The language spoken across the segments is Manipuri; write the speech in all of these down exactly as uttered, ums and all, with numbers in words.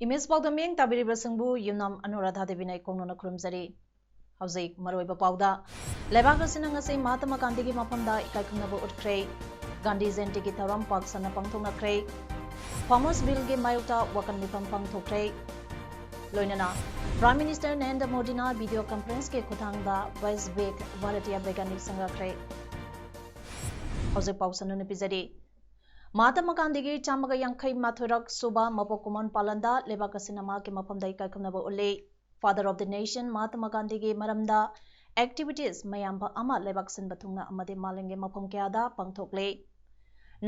ꯏꯃꯦꯖ ꯄꯥꯎꯗꯝ ꯃꯤꯠꯌꯦꯡ ꯇꯥꯕꯤꯔꯤꯕꯁꯤꯡꯕꯨ ꯌꯨꯝꯅꯥꯝ ꯑꯅꯨꯔꯥꯙꯥ ꯗꯦꯕꯤꯅ ꯏꯀꯣꯡꯅꯅ ꯈꯨꯔꯨꯝꯖꯔꯤ꯫ ꯍꯧꯖꯤꯛ ꯃꯔꯨꯑꯣꯏꯕ ꯄꯥꯎꯗ, ꯂꯩꯕꯥꯛ ꯑꯁꯤꯅ ꯉꯁꯤ ꯃꯍꯥꯇꯃꯥ ꯒꯥꯟꯙꯤꯒꯤ ꯃꯐꯝꯗ ꯏꯀꯥꯏꯈꯨꯝꯅꯕ ꯎꯠꯈ꯭ꯔꯦ꯫ ꯒꯥꯟꯙꯤ ꯖꯌꯟꯇꯤꯒꯤ ꯊꯧꯔꯝ ꯄꯥꯛ ꯁꯟꯅ ꯄꯥꯡꯊꯣꯛꯅꯈ꯭ꯔꯦ꯫ ꯐꯥꯔꯃꯔꯁ ꯕꯤꯜꯒꯤ ꯃꯥꯌꯣꯛꯇ ꯋꯥꯀꯟ ꯃꯤꯐꯝ ꯄꯥꯡꯊꯣꯛꯈ꯭ꯔꯦ꯫ ꯂꯣꯏꯅꯅ Prime Minister ꯅꯔꯦꯟꯗ꯭ꯔ ꯃꯣꯗꯤꯅ video conference ꯀꯤ ꯈꯨꯠꯊꯥꯡꯗ ꯕꯥꯏꯁ ꯕꯦꯛ ꯚꯥꯔꯇꯤꯌꯥ ꯕꯩꯒꯥꯅꯤꯛ ꯁꯪꯒꯥꯈ꯭ꯔꯦ꯫ ꯍꯧꯖꯤꯛ ꯄꯥꯎ ꯁꯟꯗꯣꯛꯅ ꯄꯤꯖꯔꯤ꯫ ꯃꯍꯥꯇꯃꯥ ꯒꯥꯟꯙꯤꯒꯤ ꯆꯥꯝꯃꯒ ꯌꯥꯡꯈꯩ ꯃꯥꯊꯣꯏꯔꯛ ꯁꯨꯕ ꯃꯄꯣꯛ ꯀꯨꯝꯑꯣꯟ ꯄꯥꯂꯟꯗ ꯂꯩꯕꯥꯛ ꯑꯁꯤꯅ ꯃꯍꯥꯛꯀꯤ ꯃꯐꯝꯗ ꯏꯀꯥꯏꯈꯨꯝꯅꯕ ꯎꯠꯂꯤ꯫ Father of the Nation ꯃꯍꯥꯇꯃꯥ ꯒꯥꯟꯙꯤꯒꯤ ꯃꯔꯝꯗ activities ꯃꯌꯥꯝꯕ ꯑꯃ ꯂꯩꯕꯥꯛ ꯁꯤꯟꯕ ꯊꯨꯡꯅ ꯑꯃꯗꯤ ꯃꯥꯂꯦꯝꯒꯤ ꯃꯐꯝ ꯀꯌꯥꯗ ꯄꯥꯡꯊꯣꯛꯂꯤ꯫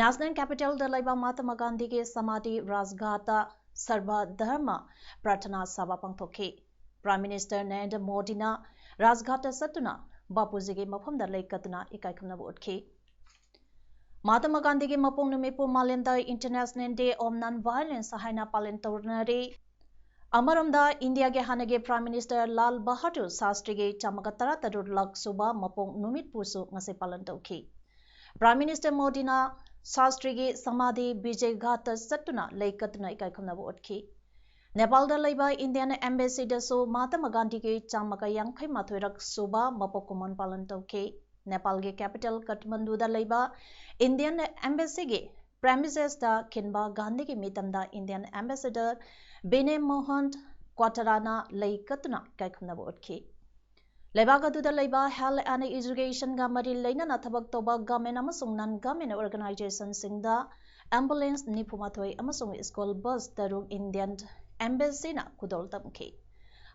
National Capital ꯗ ꯂꯩꯕ ꯃꯍꯥꯇꯃꯥ ꯒꯥꯟꯙꯤꯒꯤ ꯁꯃꯥꯙꯤ ꯔꯥꯖꯘꯥꯠꯇ ꯁꯔꯕ ꯙꯔꯃ ꯄ꯭ꯔꯥꯔꯊꯅꯥ ꯁꯚꯥ ꯄꯥꯡꯊꯣꯛꯈꯤ꯫ Prime Minister ꯅꯔꯦꯟꯗ꯭ꯔ ꯃꯣꯗꯤꯅ ꯔꯥꯖꯘꯥꯠꯇ ꯆꯠꯇꯨꯅ ꯕꯥꯄꯨꯖꯤꯒꯤ ꯃꯐꯝꯗ ꯂꯩ ꯀꯠꯇꯨꯅ ꯏꯀꯥꯏꯈꯨꯝꯅꯕ ꯎꯠꯈꯤ꯫ ꯃꯍꯥꯇꯃꯥ ꯒꯥꯟꯙꯤꯒꯤ ꯃꯄꯣꯛ ꯅꯨꯃꯤꯠꯄꯨ ꯃꯥꯂꯦꯝꯗ International Day of Non-Violence ꯍꯥꯏꯅ ꯄꯥꯂꯟ ꯇꯧꯅꯔꯤ꯫ ꯑꯃꯔꯣꯝꯗ, ꯏꯟꯗꯤꯌꯥꯒꯤ ꯍꯥꯟꯅꯒꯤ Prime Minister ꯂꯥꯜ ꯕꯍꯥꯗꯨꯔ ꯁꯥꯁꯇ꯭ꯔꯤꯒꯤ ꯆꯥꯝꯃꯒ ꯇꯔꯥꯇꯔꯨꯛ ꯂꯛ ꯁꯨꯕ ꯃꯄꯣꯛ ꯅꯨꯃꯤꯠꯄꯨꯁꯨ ꯉꯁꯤ ꯄꯥꯂꯟ ꯇꯧꯈꯤ꯫ Prime Minister ꯃꯣꯗꯤꯅ ꯁꯥꯁꯇ꯭ꯔꯤꯒꯤ ꯁꯃꯥꯙꯤ ꯕꯤꯖꯦ ꯘꯥꯠꯇ ꯆꯠꯇꯨꯅ ꯂꯩ ꯀꯠꯇꯨꯅ ꯏꯀꯥꯏꯈꯨꯝꯅꯕ ꯎꯠꯈꯤ꯫ ꯅꯦꯄꯥꯜꯗ ꯂꯩꯕ Indian Embassy ꯗꯁꯨ ꯃꯍꯥꯇꯃꯥ ꯒꯥꯟꯙꯤꯒꯤ ꯆꯥꯝꯃꯒ ꯌꯥꯡꯈꯩ ꯃꯥꯊꯣꯏꯔꯛ ꯁꯨꯕ ꯃꯄꯣꯛ ꯀꯨꯝꯑꯣꯟ ꯄꯥꯂꯟ ꯇꯧꯈꯤ꯫ ꯅꯦꯄꯥꯜꯒꯤ capital ꯀꯥꯊꯃꯟꯗꯨꯗ ꯂꯩꯕ Indian Embassy ꯒꯤ premises ꯇ ꯈꯤꯟꯕ ꯒꯥꯟꯙꯤꯒꯤ ꯃꯤꯇꯝꯗ Indian Ambassador ꯕꯤꯅꯦ ꯃꯣꯍꯟ ꯀ꯭ꯋꯥꯇꯔꯥꯅ ꯂꯩ ꯀꯠꯇꯨꯅ ꯏꯀꯥꯏꯈꯨꯝꯅꯕ ꯎꯠꯈꯤ꯫ ꯂꯩꯕꯥꯛ ꯑꯗꯨꯗ ꯂꯩꯕ health and education ꯒ ꯃꯔꯤ ꯂꯩꯅꯅ ꯊꯕꯛ ꯇꯧꯕ government ꯑꯃꯁꯨꯡ non government organization ꯁꯤꯡꯗ ambulance ꯅꯤꯐꯨ ꯃꯥꯊꯣꯏ ꯑꯃꯁꯨꯡ school bus ꯇꯔꯨꯛ Indian Embassy ꯅ ꯈꯨꯗꯣꯜ ꯇꯝꯈꯤ꯫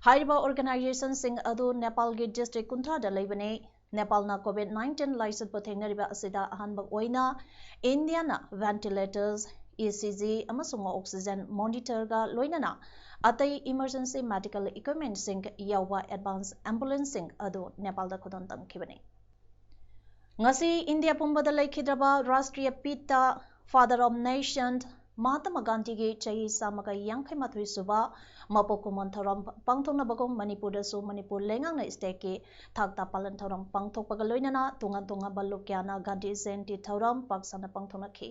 ꯍꯥꯏꯔꯤꯕ organization ꯁꯤꯡ ꯑꯗꯨ ꯅꯦꯄꯥꯜꯒꯤ district ꯀꯨꯟꯊ꯭ꯔꯥꯗ ꯂꯩꯕꯅꯤ꯫ ꯅꯦꯄꯥꯜꯅ COVID nineteen ꯂꯥꯏꯆꯠꯄꯨ ꯊꯦꯡꯅꯔꯤꯕ ꯑꯁꯤꯗ ꯑꯍꯥꯟꯕ ꯑꯣꯏꯅ ꯏꯟꯗꯤꯌꯥꯅ ventilators, ECG ꯑꯃꯁꯨꯡ oxygen monitorꯒ ꯂꯣꯏꯅꯅ ꯑꯇꯩ emergency medical equipmentꯁꯤꯡ ꯌꯥꯎꯕ advance ambulanceꯁꯤꯡ ꯑꯗꯨ ꯅꯦꯄꯥꯜꯗ ꯈꯨꯗꯣꯜ ꯇꯝꯈꯤꯕꯅꯤ꯫ ꯉꯁꯤ ꯏꯟꯗꯤꯌꯥ ꯄꯨꯝꯕꯗ ꯂꯩꯈꯤꯗ꯭ꯔꯕ ꯔꯥꯁꯇ꯭ꯔꯤꯌ ꯄꯤꯇꯥ, Father of Nation, ꯃꯍꯥꯇꯃꯥ ꯒꯥꯟꯙꯤꯒꯤ ꯆꯍꯤ ꯆꯥꯝꯃꯒ ꯌꯥꯡꯈꯩ ꯃꯥꯊꯣꯏ ꯁꯨꯕ ꯃꯄꯣꯛ ꯀꯨꯝꯑꯣꯟ ꯊꯧꯔꯝ ꯄꯥꯡꯊꯣꯛꯅꯕꯒꯨꯝ ꯃꯅꯤꯄꯨꯔꯗꯁꯨ ꯃꯅꯤꯄꯨꯔ ꯂꯩꯉꯥꯛꯅ stateꯀꯤ ꯊꯥꯛꯇ ꯄꯥꯂꯟ ꯊꯧꯔꯝ ꯄꯥꯡꯊꯣꯛꯄꯒ ꯂꯣꯏꯅꯅ ꯇꯣꯉꯥꯟ ꯇꯣꯉꯥꯟꯕ ꯂꯨꯞ ꯀꯌꯥꯅ ꯒꯥꯟꯙꯤ ꯖꯌꯟꯇꯤ ꯊꯧꯔꯝ ꯄꯥꯛ ꯁꯟꯅ ꯄꯥꯡꯊꯣꯛꯅꯈꯤ꯫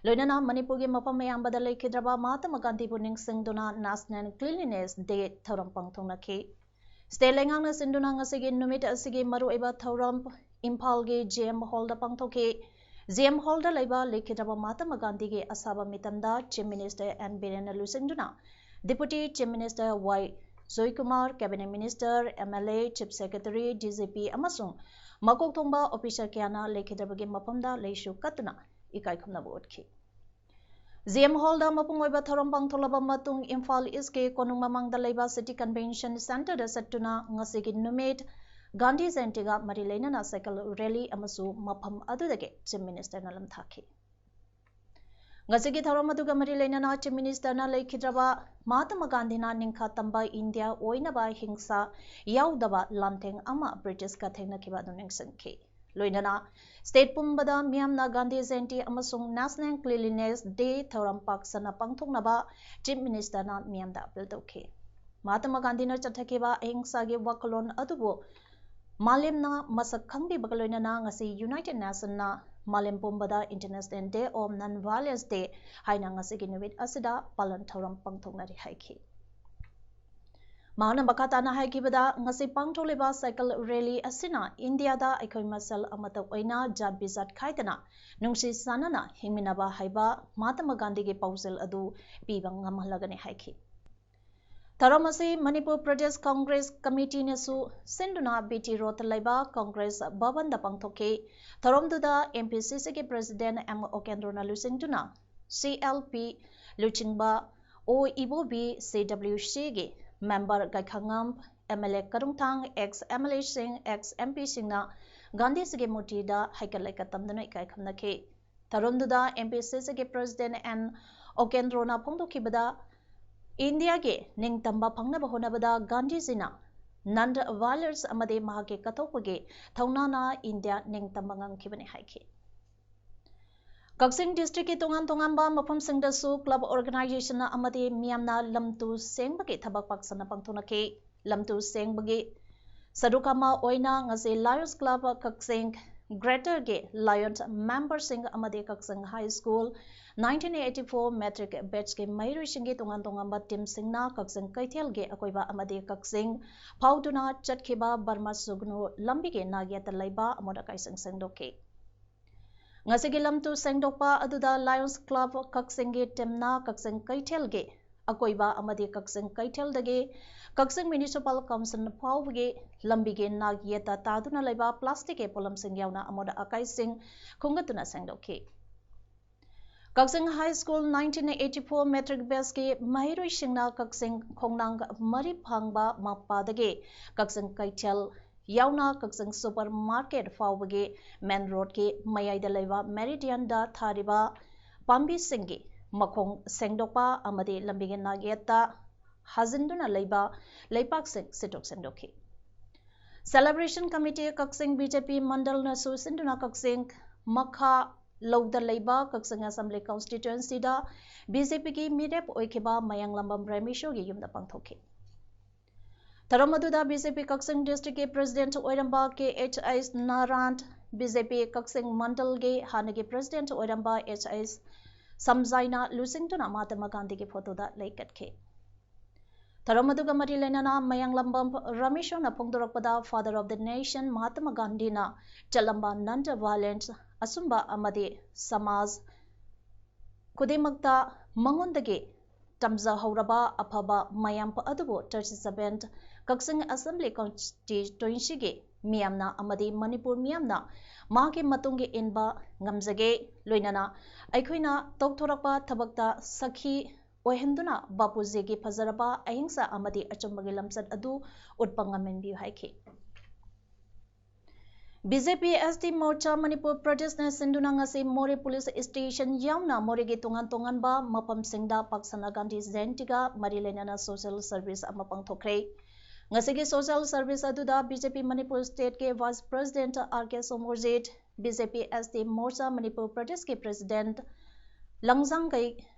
ꯂꯣꯏꯅꯅ ꯃꯅꯤꯄꯨꯔꯒꯤ ꯃꯐꯝ ꯑꯌꯥꯝꯕꯗ ꯂꯩꯈꯤꯗ꯭ꯔꯕ ꯃꯍꯥꯇꯃꯥ ꯒꯥꯟꯙꯤꯕꯨ ꯅꯤꯡꯁꯤꯡꯗꯨꯅ National Cleanliness Day ꯊꯧꯔꯝ ꯄꯥꯡꯊꯣꯛꯅꯈꯤ꯫ State ꯂꯩꯉꯥꯛꯅ ꯁꯤꯟꯗꯨꯅ ꯉꯁꯤꯒꯤ ꯅꯨꯃꯤꯠ ꯑꯁꯤꯒꯤ ꯃꯔꯨꯑꯣꯏꯕ ꯊꯧꯔꯝ ꯏꯝꯐꯥꯜꯒꯤ GM Hallꯗ ꯄꯥꯡꯊꯣꯛꯈꯤ꯫ GM Hallꯗ ꯂꯩꯕ ꯂꯩꯈꯤꯗ꯭ꯔꯕ ꯃꯍꯥꯇꯃꯥ ꯒꯥꯟꯙꯤꯒꯤ ꯑꯁꯥꯕ ꯃꯤꯇꯝꯗ Chief Minister N ꯕꯤꯔꯦꯟꯅ ꯂꯨꯆꯤꯡꯗꯨꯅ Deputy Chief Minister ꯋꯥꯏ Joykumar, Cabinet Minister, MLA, Chief Secretary, DGP ꯑꯃꯁꯨꯡ ꯃꯀꯣꯛ ꯊꯣꯡꯕ officer ꯀꯌꯥꯅ ꯂꯩꯈꯤꯗ꯭ꯔꯕꯒꯤ ꯃꯐꯝꯗ ꯂꯩꯁꯨ ꯀꯠꯇꯨꯅ ꯏꯀꯥꯏ ꯈꯨꯝꯅꯕ ꯎꯠꯈꯤ꯫ GM Hallꯗ ꯃꯄꯨꯡ ꯑꯣꯏꯕ ꯊꯧꯔꯝ ꯄꯥꯡꯊꯣꯛꯂꯕ ꯃꯇꯨꯡ ꯏꯝꯐꯥꯜ Eastꯀꯤ ꯀꯣꯅꯨꯡ ꯃꯃꯥꯡꯗ ꯂꯩꯕ City Convention Centreꯗ ꯆꯠꯇꯨꯅ ꯉꯁꯤꯒꯤ ꯅꯨꯃꯤꯠ ꯒꯥꯟꯙꯤ ꯖꯌꯟꯇꯤꯒ ꯃꯔꯤ ꯂꯩꯅꯅ cycle rally ꯑꯃꯁꯨ ꯃꯐꯝ ꯑꯗꯨꯗꯒꯤ Chief Ministerꯅ ꯂꯝꯊꯥꯈꯤ꯫ ꯉꯁꯤꯒꯤ ꯊꯧꯔꯝ ꯑꯗꯨꯒ ꯃꯔꯤ ꯂꯩꯅꯅ Chief Ministerꯅ ꯂꯩꯈꯤꯗ꯭ꯔꯕ ꯃꯍꯥꯇꯃꯥ ꯒꯥꯟꯙꯤꯅ ꯅꯤꯡꯈꯥ ꯇꯝꯕ ꯏꯟꯗꯤꯌꯥ ꯑꯣꯏꯅꯕ ꯍꯤꯡꯁꯥ ꯌꯥꯎꯗꯕ ꯂꯥꯟꯊꯦꯡ ꯑꯃ ꯕ꯭ꯔꯤꯇꯤꯁꯀ ꯊꯦꯡꯅꯈꯤꯕ ꯑꯗꯨ ꯅꯤꯡꯁꯤꯡꯈꯤ꯫ ꯂꯣꯏꯅꯅ state ꯄꯨꯝꯕꯗ ꯃꯤꯌꯥꯝꯅ ꯒꯥꯟꯙꯤ ꯖꯌꯟꯇꯤ ꯑꯃꯁꯨꯡ National Cleanliness Day ꯊꯧꯔꯝ ꯄꯥꯛ ꯁꯟꯅ ꯄꯥꯡꯊꯣꯛꯅꯕ Chief Ministerꯅ ꯃꯤꯌꯥꯝꯗ appeal ꯇꯧꯈꯤ꯫ ꯃꯍꯥꯇꯃꯥ ꯒꯥꯟꯙꯤꯅ ꯆꯠꯊꯈꯤꯕ ꯑꯍꯤꯡꯁꯥꯒꯤ ꯋꯥꯈꯜꯂꯣꯟ ꯑꯗꯨꯕꯨ ꯃꯥꯂꯦꯝꯅ ꯃꯁꯛ ꯈꯪꯕꯤꯕꯒ ꯂꯣꯏꯅꯅ ꯉꯁꯤ United Nationsꯅ ꯃꯥꯂꯦꯝ ꯄꯨꯝꯕꯗ International Day of Non-Violence Day ꯍꯥꯏꯅ ꯉꯁꯤꯒꯤ ꯅꯨꯃꯤꯠ ꯑꯁꯤꯗ ꯄꯥꯂꯟ ꯊꯧꯔꯝ ꯄꯥꯡꯊꯣꯛꯅꯔꯤ ꯍꯥꯏꯈꯤ꯫ ꯃꯍꯥꯛꯅ ꯃꯈꯥ ꯇꯥꯅ ꯍꯥꯏꯈꯤꯕꯗ, ꯉꯁꯤ ꯄꯥꯡꯊꯣꯛꯂꯤꯕ cycle rally ꯑꯁꯤꯅ ꯏꯟꯗꯤꯌꯥꯗ ꯑꯩꯈꯣꯏ ꯃꯁꯦꯜ ꯑꯃꯠꯇ ꯑꯣꯏꯅ ꯖꯥꯠ ꯕꯤꯖꯥꯠ ꯈꯥꯏꯗꯅ ꯅꯨꯡꯁꯤ ꯆꯥꯟꯅꯅ ꯍꯤꯡꯃꯤꯟꯅꯕ ꯍꯥꯏꯕ ꯃꯍꯥꯇꯃꯥ ꯒꯥꯟꯙꯤꯒꯤ ꯄꯥꯎꯖꯦꯜ ꯑꯗꯨ ꯄꯤꯕ ꯉꯝꯍꯜꯂꯒꯅꯤ ꯍꯥꯏꯈꯤ꯫ ꯊꯧꯔꯝ ꯑꯁꯤ ꯃꯅꯤꯄꯨꯔ ꯄ꯭ꯔꯗꯦꯁ ꯀꯪꯒ꯭ꯔꯦꯁ ꯀꯃꯤꯇꯤꯅꯁꯨ ꯁꯤꯟꯗꯨꯅ BT Roadꯇ ꯂꯩꯕ ꯀꯪꯒ꯭ꯔꯦꯁ ꯚꯕꯟꯗ ꯄꯥꯡꯊꯣꯛꯈꯤ꯫ ꯊꯧꯔꯝꯗꯨꯗ MPCCꯒꯤ President M ꯑꯣꯀꯦꯟꯗ꯭ꯔꯣꯅ ꯂꯨꯆꯤꯡꯗꯨꯅ CLP ꯂꯨꯆꯤꯡꯕ ꯑꯣ ꯏꯕꯣꯕꯤ, CWCꯒꯤ member ꯒꯥꯏꯈꯉꯝ, MLA ꯀꯔꯨꯡꯊꯥꯡ, ex MLAꯁꯤꯡ, ex MPꯁꯤꯡꯅ ꯒꯥꯟꯙꯤꯖꯤꯒꯤ ꯃꯨꯔꯇꯤꯗ ꯍꯩꯀꯠ ꯂꯩꯀꯠ ꯇꯝꯗꯨꯅ ꯏꯀꯥꯏ ꯈꯨꯝꯅꯈꯤ꯫ ꯊꯧꯔꯝꯗꯨꯗ ꯑꯦꯝ ꯄꯤ ꯁꯤ ꯁꯤꯒꯤ ꯄ꯭ꯔꯦꯁꯤꯗꯦꯟ ꯑꯦꯟ ꯑꯣꯀꯦꯟꯗ꯭ꯔꯣꯅ ꯐꯣꯡꯗꯣꯛꯈꯤꯕꯗ, ꯏꯟꯗꯤꯌꯥꯒꯤ ꯅꯤꯡꯇꯝꯕ ꯐꯪꯅꯕ ꯍꯣꯠꯅꯕꯗ ꯒꯥꯟꯙꯤꯖꯤꯅ ꯅꯟ ꯚꯥꯏꯂꯦꯟꯁ ꯑꯃꯗꯤ ꯃꯍꯥꯛꯀꯤ ꯀꯠꯊꯣꯛꯄꯒꯤ ꯊꯧꯅꯥꯅ ꯏꯟꯗꯤꯌꯥ ꯅꯤꯡꯇꯝꯕ ꯉꯝꯈꯤꯕꯅꯤ ꯍꯥꯏꯈꯤ꯫ ꯀꯛꯆꯤꯡ ꯗꯤꯁꯇ꯭ꯔꯤꯛꯀꯤ ꯇꯣꯉꯥꯟ ꯇꯣꯉꯥꯟꯕ ꯃꯐꯝꯁꯤꯡꯗꯁꯨ ꯀ꯭ꯂꯕ ꯑꯣꯔꯒꯅꯥꯏꯖꯦꯁꯟ ꯑꯃꯗꯤ ꯃꯤꯌꯥꯝꯅ ꯂꯝꯇꯨ ꯁꯦꯡꯕꯒꯤ ꯊꯕꯛ ꯄꯥꯛꯁꯟꯅ ꯄꯥꯡꯊꯣꯛꯅꯈꯤ꯫ ꯂꯝꯇꯨ ꯁꯦꯡꯕꯒꯤ ꯁꯔꯨꯛ ꯑꯃ ꯑꯣꯏꯅ ꯉꯁꯤ ꯂꯥꯌꯣꯟꯁ ꯀ꯭ꯂꯕ ꯀꯛꯆꯤꯡ ꯒ꯭ꯔꯦꯇꯔꯒꯤ ꯂꯥꯌꯣꯟꯁ ꯃꯦꯝꯕꯔꯁꯤꯡ ꯑꯃꯗꯤ Kakching high school nineteen eighty-four matric ꯕꯦꯠꯁꯀꯤ ꯃꯍꯩꯔꯣꯏꯁꯤꯡꯒꯤ ꯇꯣꯉꯥꯟ ꯇꯣꯉꯥꯟꯕ ꯇꯤꯝꯁꯤꯡꯅ ꯀꯛꯆꯤꯡ ꯀꯩꯊꯦꯜꯒꯤ ꯑꯀꯣꯏꯕ ꯑꯃꯗꯤ ꯀꯛꯆꯤꯡ ꯐꯥꯎꯗꯨꯅ ꯆꯠꯈꯤꯕ ꯕꯔꯃꯥ ꯁꯨꯒꯅꯨ ꯂꯝꯕꯤꯒꯤ ꯅꯥꯛꯌꯦꯠꯇ ꯂꯩꯕ ꯑꯃꯣꯠ ꯑꯀꯥꯏꯁꯤꯡ ꯁꯦꯡꯗꯣꯛꯈꯤ꯫ ꯉꯁꯤꯒꯤ ꯂꯝꯇꯨ ꯁꯦꯡꯗꯣꯛꯄ ꯑꯗꯨꯗ ꯂꯥꯌꯣꯟꯁ ꯀ꯭ꯂꯕ ꯀꯛꯆꯤꯡꯒꯤ ꯇꯤꯝꯅ ꯀꯛꯆꯤꯡ ꯀꯩꯊꯦꯜꯒꯤ ꯑꯀꯣꯏꯕ ꯑꯃꯗꯤ ꯀꯛꯆꯤꯡ ꯀꯩꯊꯦꯜꯗꯒꯤ ꯀꯛꯆꯤꯡ ꯃ꯭ꯌꯨꯅꯤꯁꯤꯄꯥꯜ ꯀꯥꯎꯟꯁꯤꯜ ꯐꯥꯎꯕꯒꯤ ꯂꯝꯕꯤꯒꯤ ꯅꯥꯛ ꯌꯦꯠꯇ ꯇꯥꯗꯨꯅ ꯂꯩꯕ ꯄ꯭ꯂꯥꯁꯇꯤꯛꯀꯤ ꯄꯣꯠꯂꯝꯁꯤꯡ ꯌꯥꯎꯅ ꯑꯃꯣꯠ ꯑꯀꯥꯏꯁꯤꯡ ꯈꯨꯟꯒꯠꯇꯨꯅ ꯁꯦꯡꯗꯣꯛꯈꯤ꯫ Kakching high school nineteen eighty-four matric ꯕꯦꯁꯀꯤ ꯃꯍꯩꯔꯣꯏꯁꯤꯡꯅ ꯀꯛꯆꯤꯡ ꯈꯣꯡꯅꯥꯡ ꯃꯔꯤ ꯐꯥꯡꯕ ꯃꯄꯥꯗꯒꯤ ꯀꯛꯆꯤꯡ ꯀꯩꯊꯦꯜ ꯌꯥꯎꯅ ꯀꯛꯆꯤꯡ ꯁꯨꯄꯔ ꯃꯥꯔꯀꯦꯠ ꯐꯥꯎꯕꯒꯤ ꯃꯦꯟ ꯔꯣꯗꯀꯤ ꯃꯌꯥꯏꯗ ꯂꯩꯕ ꯃꯦꯔꯤꯗꯤꯌꯟꯗ ꯊꯥꯔꯤꯕ ꯄꯥꯝꯕꯤꯁꯤꯡꯒꯤ ꯃꯈꯣꯡ ꯁꯦꯡꯗꯣꯛꯄ ꯑꯃꯗꯤ ꯂꯝꯕꯤꯒꯤ ꯅꯥꯛꯌꯦꯠꯇ ꯍꯥꯖꯤꯟꯗꯨꯅ ꯂꯩꯕ ꯂꯩꯄꯥꯛꯁꯤꯡ ꯁꯤꯠꯇꯣꯛ ꯁꯦꯡꯗꯣꯛꯈꯤ꯫ ꯁꯦꯂꯦꯕ꯭ꯔꯦꯁꯟ ꯀꯃꯤꯇꯤ ꯀꯛꯆꯤꯡ ꯕꯤ ꯖꯦ ꯄꯤ ꯃꯟꯗꯜꯅꯁꯨ ꯁꯤꯟꯗꯨꯅ ꯀꯛꯆꯤꯡ ꯃꯈꯥ ꯂꯧꯗ ꯂꯩꯕ ꯀꯛꯆꯤꯡ ꯑꯦꯁꯦꯝꯕ꯭ꯂꯤ ꯀꯟꯁꯇꯤꯇ꯭ꯋꯦꯟꯁꯤꯗ ꯕꯤ ꯖꯦ ꯄꯤꯒꯤ ꯃꯤꯔꯦꯞ ꯑꯣꯏꯈꯤꯕ ꯃꯌꯥꯡꯂꯝꯕꯝ ꯔꯃꯦꯁꯣꯔꯒꯤ ꯌꯨꯝꯗ ꯄꯥꯡꯊꯣꯛꯈꯤ꯫ ꯊꯧꯔꯝ ꯑꯗꯨꯗ ꯕꯤ ꯖꯦ ꯄꯤ ꯀꯛꯆꯤꯡ ꯗꯤꯁꯇ꯭ꯔꯤꯛꯀꯤ ꯄ꯭ꯔꯦꯁꯤꯗꯦꯟꯠ ꯑꯣꯏꯔꯝꯕ ꯀꯦ ꯑꯩꯆ ꯑꯩꯆ ꯅꯥꯔꯥꯟ, ꯕꯤ ꯖꯦ ꯄꯤ ꯀꯛꯆꯤꯡ ꯃꯟꯗꯜꯒꯤ ꯍꯥꯟꯅꯒꯤ ꯄ꯭ꯔꯦꯁꯤꯗꯦꯟꯠ ꯑꯣꯏꯔꯝꯕ ꯑꯩꯆ ꯑꯩꯆ ꯁꯝꯖꯥꯏꯅ ꯂꯨꯆꯤꯡꯗꯨꯅ ꯃꯍꯥꯇꯃꯥ ꯒꯥꯟꯙꯤꯒꯤ ꯐꯣꯇꯣꯗ ꯂꯩ ꯀꯠꯈꯤ꯫ ꯊꯧꯔꯝ ꯑꯗꯨꯒ ꯃꯔꯤ ꯂꯩꯅꯅ ꯃꯌꯥꯡꯂꯝꯕꯝ ꯔꯃꯦꯁꯣꯔꯅ ꯐꯣꯡꯗꯣꯔꯛꯄꯗ, Father of the Nation ꯃꯍꯥꯇꯃꯥ ꯒꯥꯟꯙꯤꯅ ꯆꯠꯂꯝꯕ ꯅꯟ ꯚꯥꯏꯂꯦꯟꯁ, ꯑꯆꯨꯝꯕ ꯑꯃꯗꯤ ꯁꯃꯥꯖ ꯈꯨꯗꯤꯡꯃꯛꯇ ꯃꯉꯣꯟꯗꯒꯤ ꯇꯝꯖꯍꯧꯔꯕ ꯑꯐꯕ ꯃꯌꯥꯝ ꯑꯗꯨꯕꯨ thirty-seven ꯀꯛꯆꯤꯡ ꯑꯦꯁꯦꯝꯕ꯭ꯂꯤ ꯀꯟꯁꯇꯤꯇ꯭ꯋꯦꯟꯁꯤꯒꯤ ꯃꯤꯌꯥꯝꯅ ꯑꯃꯗꯤ ꯃꯅꯤꯄꯨꯔ ꯃꯤꯌꯥꯝꯅ ꯃꯍꯥꯛꯀꯤ ꯃꯇꯨꯡꯒꯤ ꯏꯟꯕ ꯉꯝꯖꯒꯦ, ꯂꯣꯏꯅꯅ ꯑꯩꯈꯣꯏꯅ ꯇꯧꯊꯣꯔꯛꯄ ꯊꯕꯛꯇ ꯁꯥꯈꯤ ꯑꯣꯏꯍꯟꯗꯨꯅ ꯕꯥꯄꯨꯖꯤꯒꯤ ꯐꯖꯔꯕ ꯑꯍꯤꯡꯁꯥ ꯑꯃꯗꯤ ꯑꯆꯨꯝꯕꯒꯤ ꯂꯝꯆꯠ ꯑꯗꯨ ꯎꯠꯄ ꯉꯝꯍꯟꯕꯤꯌꯨ ꯍꯥꯏꯈꯤ꯫ B J P S T Morcha Manipur ꯄ꯭ꯔꯗꯦꯁꯅ ꯁꯤꯟꯗꯨꯅ ꯉꯁꯤ ꯃꯣꯔꯦ ꯄꯨꯂꯤꯁ ꯁ꯭ꯇꯦꯁꯟ ꯌꯥꯎꯅ ꯃꯣꯔꯦꯒꯤ ꯇꯣꯉꯥꯟ ꯇꯣꯉꯥꯟꯕ ꯃꯐꯝꯁꯤꯡꯗ ꯄꯥꯛ ꯁꯟꯅ ꯒꯥꯟꯙꯤ ꯖꯌꯟꯇꯤꯒ ꯃꯔꯤ ꯂꯩꯅꯅ ꯁꯣꯁꯦꯜ ꯁꯔꯚꯤꯁ ꯑꯃ ꯄꯥꯡꯊꯣꯛꯈ꯭ꯔꯦ꯫ ꯉꯁꯤꯒꯤ ꯁꯣꯁꯦꯜ ꯁꯔꯚꯤꯁ ꯑꯗꯨꯗ ꯕꯤ ꯖꯦ ꯄꯤ ꯃꯅꯤꯄꯨꯔ ꯁ꯭ꯇꯦꯠꯀꯤ vice president R K Somorjit, B J P S T Morcha Manipur ꯄ꯭ꯔꯗꯦꯁꯀꯤ president Langjanggei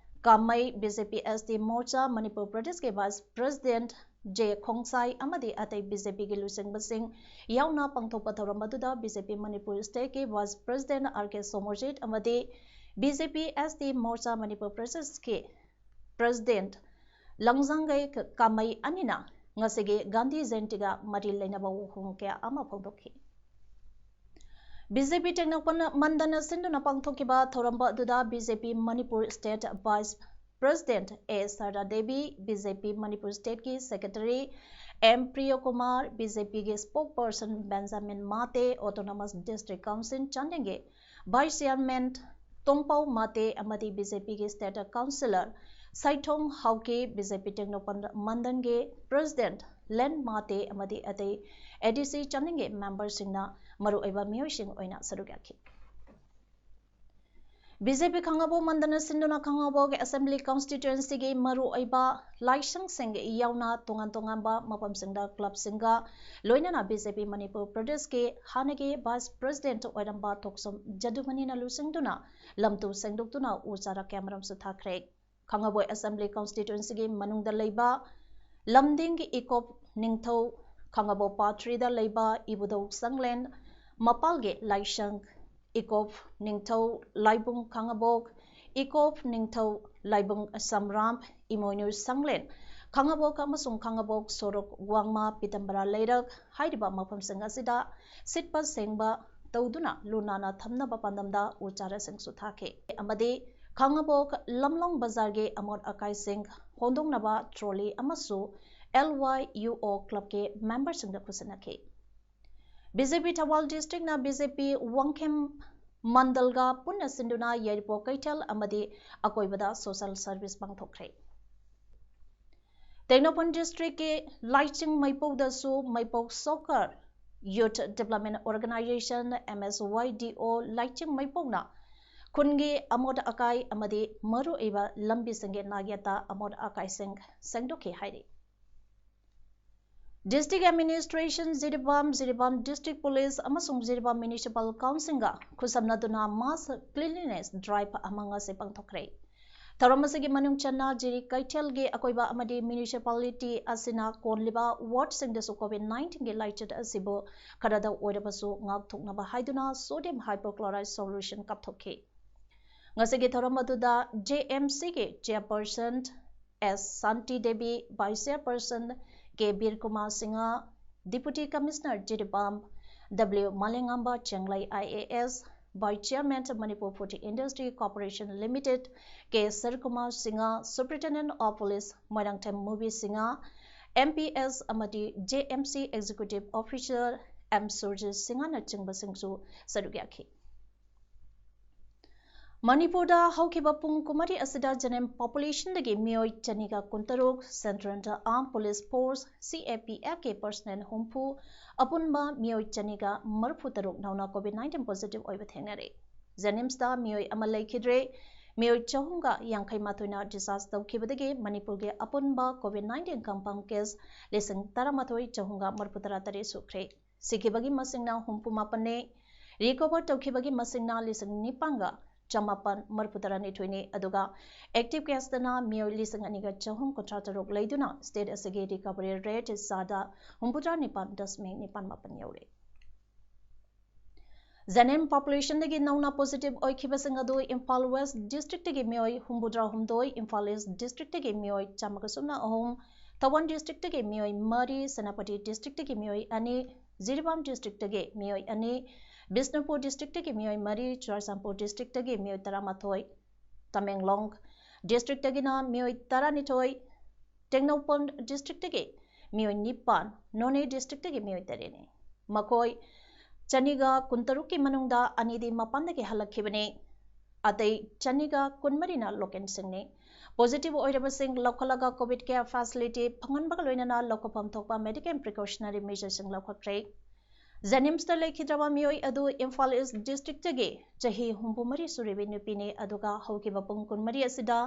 Kamei, B J P S T Morcha Manipur ꯄ꯭ꯔꯗꯦꯁꯀꯤ ꯚꯥꯏꯁ ꯄ꯭ꯔꯁꯤꯗꯦꯟꯠ ꯖꯦ ꯈꯣꯡꯁꯥꯏ ꯑꯃꯗꯤ ꯑꯇꯩ ꯕꯤ ꯖꯦ ꯄꯤꯒꯤ ꯂꯨꯆꯤꯡꯕꯁꯤꯡ ꯌꯥꯎꯅ ꯄꯥꯡꯊꯣꯛꯄ ꯊꯧꯔꯝ ꯑꯗꯨꯗ ꯕꯤ ꯖꯦ ꯄꯤ ꯃꯅꯤꯄꯨꯔ ꯁ꯭ꯇꯦꯠꯀꯤ vice president R K Somorjit ꯑꯃꯗꯤ B J P S T Morcha Manipur ꯄ꯭ꯔꯗꯦꯁꯀꯤ ꯄ꯭ꯔꯁꯤꯗꯦꯟꯠ ꯂꯪꯖꯥꯡꯒꯩ ꯀꯥꯃꯩ ꯑꯅꯤꯅ ꯉꯁꯤꯒꯤ ꯒꯥꯟꯙꯤ ꯖꯌꯟꯇꯤꯒ ꯃꯔꯤ ꯂꯩꯅꯕ ꯋꯥꯍꯪ ꯀꯌꯥ ꯑꯃ ꯐꯣꯡꯗꯣꯛꯈꯤ꯫ ꯕꯤ ꯖꯦ ꯄꯤ ꯇꯦꯡꯅꯧꯄꯜ ꯃꯟꯗꯜꯅ ꯁꯤꯟꯗꯨꯅ ꯄꯥꯡꯊꯣꯛꯈꯤꯕ ꯊꯧꯔꯝ ꯑꯗꯨꯗ B J P Manipur state vice president ꯑꯦ ꯁꯔꯗꯥ Devi, B J P Manipur ꯁ꯭ꯇꯦꯠꯀꯤ secretary M Priyokumar, B J ꯄꯤꯒꯤ ꯁ꯭ꯄꯣꯛꯁ person Benjamin Mate, autonomous district council ꯆꯥꯟꯗꯦꯜꯒꯤ ꯚꯥꯏꯁ ꯆꯤꯌꯥꯔꯃꯦꯟ ꯇꯣꯡꯄꯥꯎ ꯃꯥꯇꯦ ꯑꯃꯗꯤ ꯕꯤ ꯖꯦ ꯄꯤꯒꯤ ꯁ꯭ꯇꯦꯠ ꯀꯥꯎꯟꯁꯤꯂꯔ ꯁꯥꯏꯊꯣꯡ ꯍꯥꯎꯀꯤ, ꯕꯤ ꯖꯦ ꯄꯤ ꯇꯦꯡꯅꯧꯄꯜ ꯃꯟꯗꯜꯒꯤ ꯄ꯭ꯔꯁꯤꯗꯦꯟꯠ ꯂꯦꯟ ꯃꯥꯇꯦ ꯑꯃꯗꯤ ꯑꯇꯩ ꯑꯦ ꯗꯤ ꯁꯤ ꯆꯥꯟꯗꯦꯜꯒꯤ ꯃꯦꯝꯕꯔꯁꯤꯡꯅ ꯃꯔꯨꯑꯣꯏꯕ ꯃꯤꯑꯣꯏꯁꯤꯡ ꯑꯣꯏꯅ ꯁꯔꯨꯛ ꯌꯥꯈꯤ꯫ ꯕꯤ ꯖꯦ ꯄꯤ ꯈꯥꯡꯉꯕꯣꯛ ꯃꯟꯗꯜꯅ ꯁꯤꯟꯗꯨꯅ ꯈꯥꯡꯉꯕꯣꯛ ꯑꯦꯁꯦꯝꯕ꯭ꯂꯤ ꯀꯟꯁꯇꯤꯇ꯭ꯋꯦꯟꯁꯤꯒꯤ ꯃꯔꯨꯑꯣꯏꯕ ꯂꯥꯏꯁꯪꯁꯤꯡ ꯌꯥꯎꯅ ꯇꯣꯉꯥꯟ ꯇꯣꯉꯥꯟꯕ ꯃꯐꯝꯁꯤꯡꯗ ꯀ꯭ꯂꯕꯁꯤꯡꯒ ꯂꯣꯏꯅꯅ ꯕꯤ ꯖꯦ ꯄꯤ ꯃꯅꯤꯄꯨꯔ ꯄ꯭ꯔꯗꯦꯁꯀꯤ ꯍꯥꯟꯅꯒꯤ ꯚꯥꯏꯁ ꯄ꯭ꯔꯁꯤꯗꯦꯟꯠ ꯑꯣꯏꯔꯝꯕ ꯊꯣꯛꯆꯣꯝ ꯖꯗꯨꯃꯅꯤꯅ ꯂꯨꯆꯤꯡꯗꯨꯅ ꯂꯝꯇꯨ ꯁꯦꯡꯗꯣꯛꯇꯨꯅ ꯎ ꯆꯥꯔꯥ ꯀꯌꯥꯃꯔꯨꯝꯁꯨ ꯊꯥꯈ꯭ꯔꯦ꯫ ꯈꯥꯡꯉꯕꯣꯛ ꯑꯦꯁꯦꯝꯕ꯭ꯂꯤ ꯀꯟꯁꯇꯤꯇ꯭ꯋꯦꯟꯁꯤꯒꯤ ꯃꯅꯨꯡꯗ ꯂꯩꯕ ꯂꯝꯗꯤꯡꯒꯤ ꯏꯀꯣꯞ ꯅꯤꯡꯊꯧ, ꯈꯥꯡꯉꯕꯣꯛ ꯄꯥꯠ ꯊ꯭ꯔꯤꯗ ꯂꯩꯕ ꯏꯕꯨꯙꯧ ꯆꯪꯂꯦꯟ ꯃꯄꯥꯜꯒꯤ ꯂꯥꯏꯁꯪ, ꯏꯀꯣꯞ ꯅꯤꯡꯊꯧ ꯂꯥꯏꯕꯨꯡ ꯈꯥꯡꯉꯕꯣꯛ, ꯏꯀꯣꯞ ꯅꯤꯡꯊꯧ ꯂꯥꯏꯕꯨꯡ ꯁꯝꯔꯥꯝ, ꯏꯃꯣꯏꯅꯨ ꯁꯪꯂꯦꯟ ꯈꯥꯡꯉꯕꯣꯛ ꯑꯃꯁꯨꯡ ꯈꯥꯡꯉꯕꯣꯛ ꯁꯣꯔꯣꯛ ꯋꯥꯡꯃ ꯄꯤꯇꯝꯕꯔꯥ ꯂꯩꯔꯛ ꯍꯥꯏꯔꯤꯕ ꯃꯐꯝꯁꯤꯡ ꯑꯁꯤꯗ ꯁꯤꯠꯄ ꯁꯦꯡꯕ ꯇꯧꯗꯨꯅ ꯂꯨ ꯅꯥꯟꯅ ꯊꯝꯅꯕ ꯄꯥꯟꯗꯝꯗ ꯎ ꯆꯥꯔꯥꯁꯤꯡꯁꯨ ꯊꯥꯈꯤ ꯑꯃꯗꯤ ꯈꯥꯡꯉꯕꯣꯛ ꯂꯝꯂꯣꯡ ꯕꯖꯥꯔꯒꯤ ꯑꯃꯣꯠ ꯑꯀꯥꯏꯁꯤꯡ ꯍꯣꯟꯗꯣꯛꯅꯕ ꯇ꯭ꯔꯣꯂꯤ ꯑꯃꯁꯨ ꯑꯦꯜ ꯋꯥꯏ ꯌꯨ ꯑꯣ ꯀ꯭ꯂꯕꯀꯤ ꯃꯦꯝꯕꯔꯁꯤꯡꯗ ꯈꯨꯠꯁꯤꯟꯅꯈꯤ꯫ ꯕꯤ ꯖꯦ ꯄꯤ ꯊꯧꯕꯥꯜ ꯗꯤꯁꯇ꯭ꯔꯤꯛꯅ ꯕꯤ ꯖꯦ ꯄꯤ ꯋꯥꯡꯈꯦꯝ ꯃꯟꯗꯜꯒ ꯄꯨꯟꯅ ꯁꯤꯟꯗꯨꯅ ꯌꯥꯏꯔꯤꯄꯣꯛ ꯀꯩꯊꯦꯜ ꯑꯃꯗꯤ ꯑꯀꯣꯏꯕꯗ ꯁꯣꯁꯦꯜ ꯁꯔꯚꯤꯁ ꯄꯥꯡꯊꯣꯛꯈ꯭ꯔꯦ꯫ ꯇꯦꯡꯅꯧꯄꯜ ꯗꯤꯁꯇ꯭ꯔꯤꯛꯀꯤ ꯂꯥꯏꯆꯤꯡ ꯃꯩꯄꯧꯗꯁꯨ Meipou Sokor Youth Development Organization, M S Y D O, ꯂꯥꯏꯆꯤꯡ ꯃꯩꯄꯣꯛꯅ ꯈꯨꯟꯒꯤ ꯑꯃꯣꯠ ꯑꯀꯥꯏ ꯑꯃꯗꯤ ꯃꯔꯨꯑꯣꯏꯕ ꯂꯝꯕꯤꯁꯤꯡꯒꯤ ꯅꯥꯛꯌꯦꯠꯇ ꯑꯃꯣꯠ ꯑꯀꯥꯏꯁꯤꯡ ꯁꯦꯡꯗꯣꯛꯈꯤ ꯍꯥꯏꯔꯤ꯫ District Administration, Jiribam, Jiribam District Police ꯑꯃꯁꯨꯡ Jiribam Municipal Councilꯒ ꯈꯨꯠꯁꯝꯅꯗꯨꯅ mass cleanliness drive ꯑꯃ ꯉꯁꯤ ꯄꯥꯡꯊꯣꯛꯈ꯭ꯔꯦ꯫ ꯊꯧꯔꯝ ꯑꯁꯤꯒꯤ ꯃꯅꯨꯡ ꯆꯟꯅ ꯖꯤꯔꯤ ꯀꯩꯊꯦꯜꯒꯤ ꯑꯀꯣꯏꯕ ꯑꯃꯗꯤ municipality ꯑꯁꯤꯅ ꯀꯣꯜꯂꯤꯕ wardꯁꯤꯡꯗꯁꯨ COVID nineteenꯒꯤ ꯂꯥꯏꯆꯠ ꯑꯁꯤꯕꯨ ꯈꯔꯗ ꯑꯣꯏꯔꯕꯁꯨ ꯉꯥꯛꯊꯣꯛꯅꯕ ꯍꯥꯏꯗꯨꯅ sodium hypochlorite solution ꯀꯥꯞꯊꯣꯛꯈꯤ꯫ ꯉꯁꯤꯒꯤ ꯊꯧꯔꯝ ꯑꯗꯨꯗ JMCꯒꯤ Chairperson S Santi Devi, Vice Chairperson K Birkumar Singha, Deputy Commissioner Jiribam W Malengamba Chenglei IAS, Vice Chairman Manipur Food Industry Corporation Limited K Sirkumar Singha, Superintendent of Police Moirangthem Mubi Singha, MPS ꯑꯃꯗꯤ JMC Executive Officer M Surjit Singhanꯆꯤꯡꯕꯁꯤꯡꯁꯨ ꯁꯔꯨꯛ ꯌꯥꯈꯤ꯫ ꯃꯅꯤꯄꯨꯔꯗ ꯍꯧꯈꯤꯕ ꯄꯨꯡ ꯀꯨꯟꯃꯔꯤ ꯑꯁꯤꯗ general populationꯗꯒꯤ ꯃꯤꯑꯣꯏ ꯆꯅꯤꯒ ꯀꯨꯟꯇꯔꯨꯛ, Central Armed Police Force, CAPFꯀꯤ personnel ꯍꯨꯝꯐꯨ, ꯑꯄꯨꯟꯕ ꯃꯤꯑꯣꯏ ꯆꯅꯤꯒ ꯃꯔꯤꯐꯨꯇꯔꯨꯛ ꯅꯧꯅ COVID nineteen positive ꯑꯣꯏꯕ ꯊꯦꯡꯅꯔꯦ꯫ JNIMSꯇ ꯃꯤꯑꯣꯏ ꯑꯃ ꯂꯩꯈꯤꯗ꯭ꯔꯦ꯫ ꯃꯤꯑꯣꯏ ꯆꯍꯨꯝꯒ ꯌꯥꯡꯈꯩ ꯃꯥꯊꯣꯏꯅ discharge ꯇꯧꯈꯤꯕꯗꯒꯤ ꯃꯅꯤꯄꯨꯔꯒꯤ ꯑꯄꯨꯟꯕ COVID nineteen confirm case ꯂꯤꯁꯤꯡ ꯇꯔꯥꯃꯥꯊꯣꯏ ꯆꯍꯨꯝꯒ ꯃꯔꯤꯐꯨꯇꯔꯥ ꯇꯔꯦꯠ ꯁꯨꯈ꯭ꯔꯦ꯫ ꯁꯤꯈꯤꯕꯒꯤ ꯃꯁꯤꯡꯅ ꯍꯨꯝꯐꯨ ꯃꯥꯄꯟꯅꯤ꯫ Recover ꯇꯧꯈꯤꯕꯒꯤ ꯃꯁꯤꯡꯅ ꯂꯤꯁꯤꯡ ꯅꯤꯄꯥꯟꯒ ꯆꯃꯥꯄꯟ ꯃꯔꯤꯐꯨꯇꯔꯥꯅꯤꯊꯣꯏꯅꯤ, ꯑꯗꯨꯒ active caseꯇꯅ ꯃꯤꯑꯣꯏ ꯂꯤꯁꯤꯡ ꯑꯅꯤꯒ ꯆꯍꯨꯝ ꯀꯨꯟꯊ꯭ꯔꯥ ꯇꯔꯨꯛ ꯂꯩꯗꯨꯅ state ꯑꯁꯤꯒꯤ recovery rate ꯆꯥꯗ ꯍꯨꯝꯐꯨꯇꯔꯥ ꯅꯤꯄꯥꯟ ꯗꯁꯃꯤꯛ ꯅꯤꯄꯥꯟ ꯃꯥꯄꯟ ꯌꯧꯔꯦ꯫ General populationꯗꯒꯤ ꯅꯧꯅ positive ꯑꯣꯏꯈꯤꯕꯁꯤꯡ ꯑꯗꯨ ꯏꯝꯐꯥꯜ West Districtꯇꯒꯤ ꯃꯤꯑꯣꯏ ꯍꯨꯝꯐꯨꯇꯔꯥ ꯍꯨꯝꯗꯣꯏ, ꯏꯝꯐꯥꯜ East Districtꯇꯒꯤ ꯃꯤꯑꯣꯏ ꯆꯥꯝꯃꯒ ꯁꯨꯞꯅ ꯑꯍꯨꯝ, ꯊꯧꯕꯥꯜ Districtꯇꯒꯤ ꯃꯤꯑꯣꯏ ꯃꯔꯤ, ꯁꯦꯅꯥꯄꯇꯤ Districtꯇꯒꯤ ꯃꯤꯑꯣꯏ ꯑꯅꯤ, ꯖꯤꯔꯤꯕꯥꯝ Districtꯇꯒꯤ ꯃꯤꯑꯣꯏ ꯑꯅꯤ, ꯕꯤꯁꯅꯨꯄꯨꯔ Districtꯇꯒꯤ ꯃꯤꯑꯣꯏ ꯃꯔꯤ, ꯆꯨꯔꯥꯆꯥꯟꯄꯨꯔ Districtꯇꯒꯤ ꯃꯤꯑꯣꯏ ꯇꯔꯥꯃꯥꯊꯣꯏ, ꯇꯃꯦꯡꯂꯣꯡ Districtꯇꯒꯤꯅ ꯃꯤꯑꯣꯏ ꯇꯔꯥꯅꯤꯊꯣꯏ, ꯇꯦꯡꯅꯧꯄꯜ Districtꯇꯒꯤ ꯃꯤꯑꯣꯏ ꯅꯤꯄꯥꯟ, ꯅꯣꯅꯦ Districtꯇꯒꯤ ꯃꯤꯑꯣꯏ ꯇꯔꯦꯠꯅꯤ꯫ ꯃꯈꯣꯏ ꯆꯅꯤꯒ ꯀꯨꯟꯇꯔꯨꯛꯀꯤ ꯃꯅꯨꯡꯗ ꯑꯅꯤꯗꯤ ꯃꯄꯥꯟꯗꯒꯤ ꯍꯜꯂꯛꯈꯤꯕꯅꯤ꯫ ꯑꯇꯩ ꯆꯅꯤꯒ ꯀꯨꯟꯃꯔꯤꯅ local ꯁꯤꯡꯅꯤ꯫ Positive ꯑꯣꯏꯔꯕꯁꯤꯡ ꯂꯧꯈꯠꯂꯒ COVID care facility ꯐꯪꯍꯟꯕꯒ ꯂꯣꯏꯅꯅ ꯂꯧꯈꯠꯐꯝ ꯊꯣꯛꯄ medical precautionary measureꯁꯤꯡ ꯂꯧꯈꯠꯈ꯭ꯔꯦ꯫ ꯖꯦꯅꯤꯝꯁꯇ ꯂꯩꯈꯤꯗ꯭ꯔꯕ ꯃꯤꯑꯣꯏ ꯑꯗꯨ ꯏꯝꯐꯥꯜ ꯏꯁ ꯗꯤꯁꯇ꯭ꯔꯤꯛꯇꯒꯤ ꯆꯍꯤ ꯍꯨꯝꯐꯨ ꯃꯔꯤ ꯁꯨꯔꯕꯤ ꯅꯨꯄꯤꯅꯤ, ꯑꯗꯨꯒ ꯍꯧꯈꯤꯕ ꯄꯨꯡ ꯀꯨꯟꯃꯔꯤ ꯑꯁꯤꯗ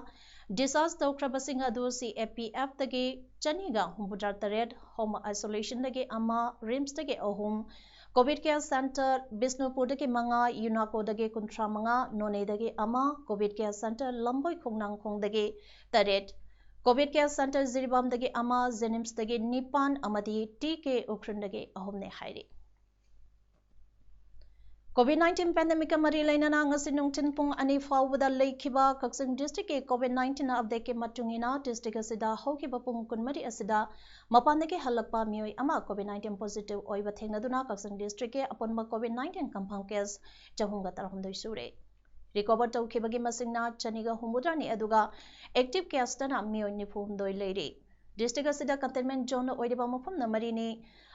discharge ꯇꯧꯈ꯭ꯔꯕꯁꯤꯡ ꯑꯗꯨ C A P F ꯇꯒꯤ ꯆꯅꯤꯒ ꯍꯨꯝꯐꯨꯇꯔꯥ ꯇꯔꯦꯠ, home isolationꯗꯒꯤ ꯑꯃ, ꯔꯤꯝꯁꯇꯒꯤ ꯑꯍꯨꯝ, COVID care center ꯕꯤꯁꯅꯨꯄꯨꯔꯗꯒꯤ ꯃꯉꯥ, ꯌꯨꯅꯥꯀꯣꯗꯒꯤ ꯀꯨꯟꯊ꯭ꯔꯥ ꯃꯉꯥ, ꯅꯣꯅꯦꯗꯒꯤ ꯑꯃ, COVID care center ꯂꯝꯕꯣꯏ ꯈꯣꯡꯅꯥꯡꯈꯣꯡꯗꯒꯤ ꯇꯔꯦꯠ, COVID care center ꯖꯤꯔꯤꯕꯥꯝꯗꯒꯤ ꯑꯃ, ꯖꯦꯅꯤꯝꯁꯇꯒꯤ ꯅꯤꯄꯥꯟ ꯑꯃꯗꯤ T K ꯎꯈ꯭ꯔꯨꯜꯗꯒꯤ ꯑꯍꯨꯝꯅꯤ ꯍꯥꯏꯔꯤ꯫ COVID nineteen pandemicꯀ ꯃꯔꯤ ꯂꯩꯅꯅ ꯉꯁꯤ ꯅꯨꯡꯊꯤꯜ ꯄꯨꯡ ꯑꯅꯤ ꯐꯥꯎꯕꯗ ꯂꯩꯈꯤꯕ ꯀꯛꯆꯤꯡ districtꯀꯤ COVID nineteen updateꯀꯤ ꯃꯇꯨꯡ ꯏꯟꯅ, district ꯑꯁꯤꯗ ꯍꯧꯈꯤꯕ ꯄꯨꯡ ꯀꯨꯟꯃꯔꯤ ꯑꯁꯤꯗ ꯃꯄꯥꯟꯗꯒꯤ ꯍꯜꯂꯛꯄ ꯃꯤꯑꯣꯏ ꯑꯃ COVID nineteen positive ꯑꯣꯏꯕ ꯊꯦꯡꯅꯗꯨꯅ ꯀꯛꯆꯤꯡ districtꯀꯤ ꯑꯄꯨꯟꯕ COVID nineteen confirm case ꯆꯍꯨꯝꯒ ꯇꯔꯥꯍꯨꯝꯗꯣꯏ ꯁꯨꯔꯦ꯫ Recover ꯇꯧꯈꯤꯕꯒꯤ ꯃꯁꯤꯡꯅ ꯆꯅꯤꯒ ꯍꯨꯝꯐꯨꯇꯔꯥꯅꯤ, ꯑꯗꯨꯒ active caseꯇꯅ ꯃꯤꯑꯣꯏ ꯅꯤꯐꯨ ꯍꯨꯝꯗꯣꯏ ꯂꯩꯔꯤ꯫ District ꯑꯁꯤꯗ containment zone ꯑꯣꯏꯔꯤꯕ ꯃꯐꯝꯅ ꯃꯔꯤꯅꯤ꯫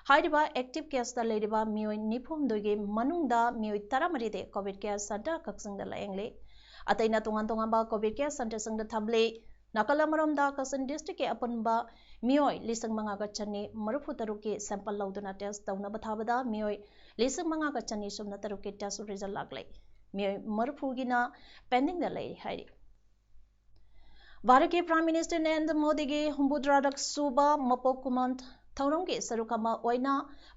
ꯍꯥꯏꯔꯤꯕ active caseꯇ ꯂꯩꯔꯤꯕ ꯃꯤꯑꯣꯏ ꯅꯤꯐꯨ ꯍꯨꯝꯗꯣꯏꯒꯤ ꯃꯅꯨꯡꯗ ꯃꯤꯑꯣꯏ ꯇꯔꯥꯃꯔꯤꯗꯤ COVID care center ꯀꯛꯆꯤꯡꯗ ꯂꯥꯌꯦꯡꯂꯤ꯫ ꯑꯇꯩꯅ ꯇꯣꯉꯥꯟ ꯇꯣꯉꯥꯟꯕ COVID care centreꯁꯤꯡꯗ ꯊꯝꯂꯤ꯫ ꯅꯥꯀꯜ ꯑꯃꯔꯣꯝꯗ ꯀꯛꯆꯤꯡ districtꯀꯤ ꯑꯄꯨꯟꯕ ꯃꯤꯑꯣꯏ ꯂꯤꯁꯤꯡ ꯃꯉꯥꯒ ꯆꯅꯤ ꯃꯔꯤꯐꯨ ꯇꯔꯨꯛꯀꯤ sample ꯂꯧꯗꯨꯅ test ꯇꯧꯅꯕ ꯊꯥꯕꯗ ꯃꯤꯑꯣꯏ ꯂꯤꯁꯤꯡ ꯃꯉꯥꯒ ꯆꯅꯤ ꯁꯨꯞꯅ ꯇꯔꯨꯛꯀꯤ test result ꯂꯥꯛꯂꯦ꯫ ꯃꯤꯑꯣꯏ ꯃꯔꯤꯐꯨꯒꯤꯅ pendingꯗ ꯂꯩꯔꯤ ꯍꯥꯏꯔꯤ꯫ ꯚꯥꯔꯠꯀꯤ Prime Minister ꯅꯔꯦꯟꯗ꯭ꯔ ꯃꯣꯗꯤꯒꯤ ꯍꯨꯝꯐꯨꯇꯔꯥꯔꯛ ꯁꯨꯕ ꯃꯄꯣꯛ ꯀꯨꯝꯑꯣꯟ ꯊꯧꯔꯝꯒꯤ ꯁꯔꯨꯛ ꯑꯃ ꯑꯣꯏꯅ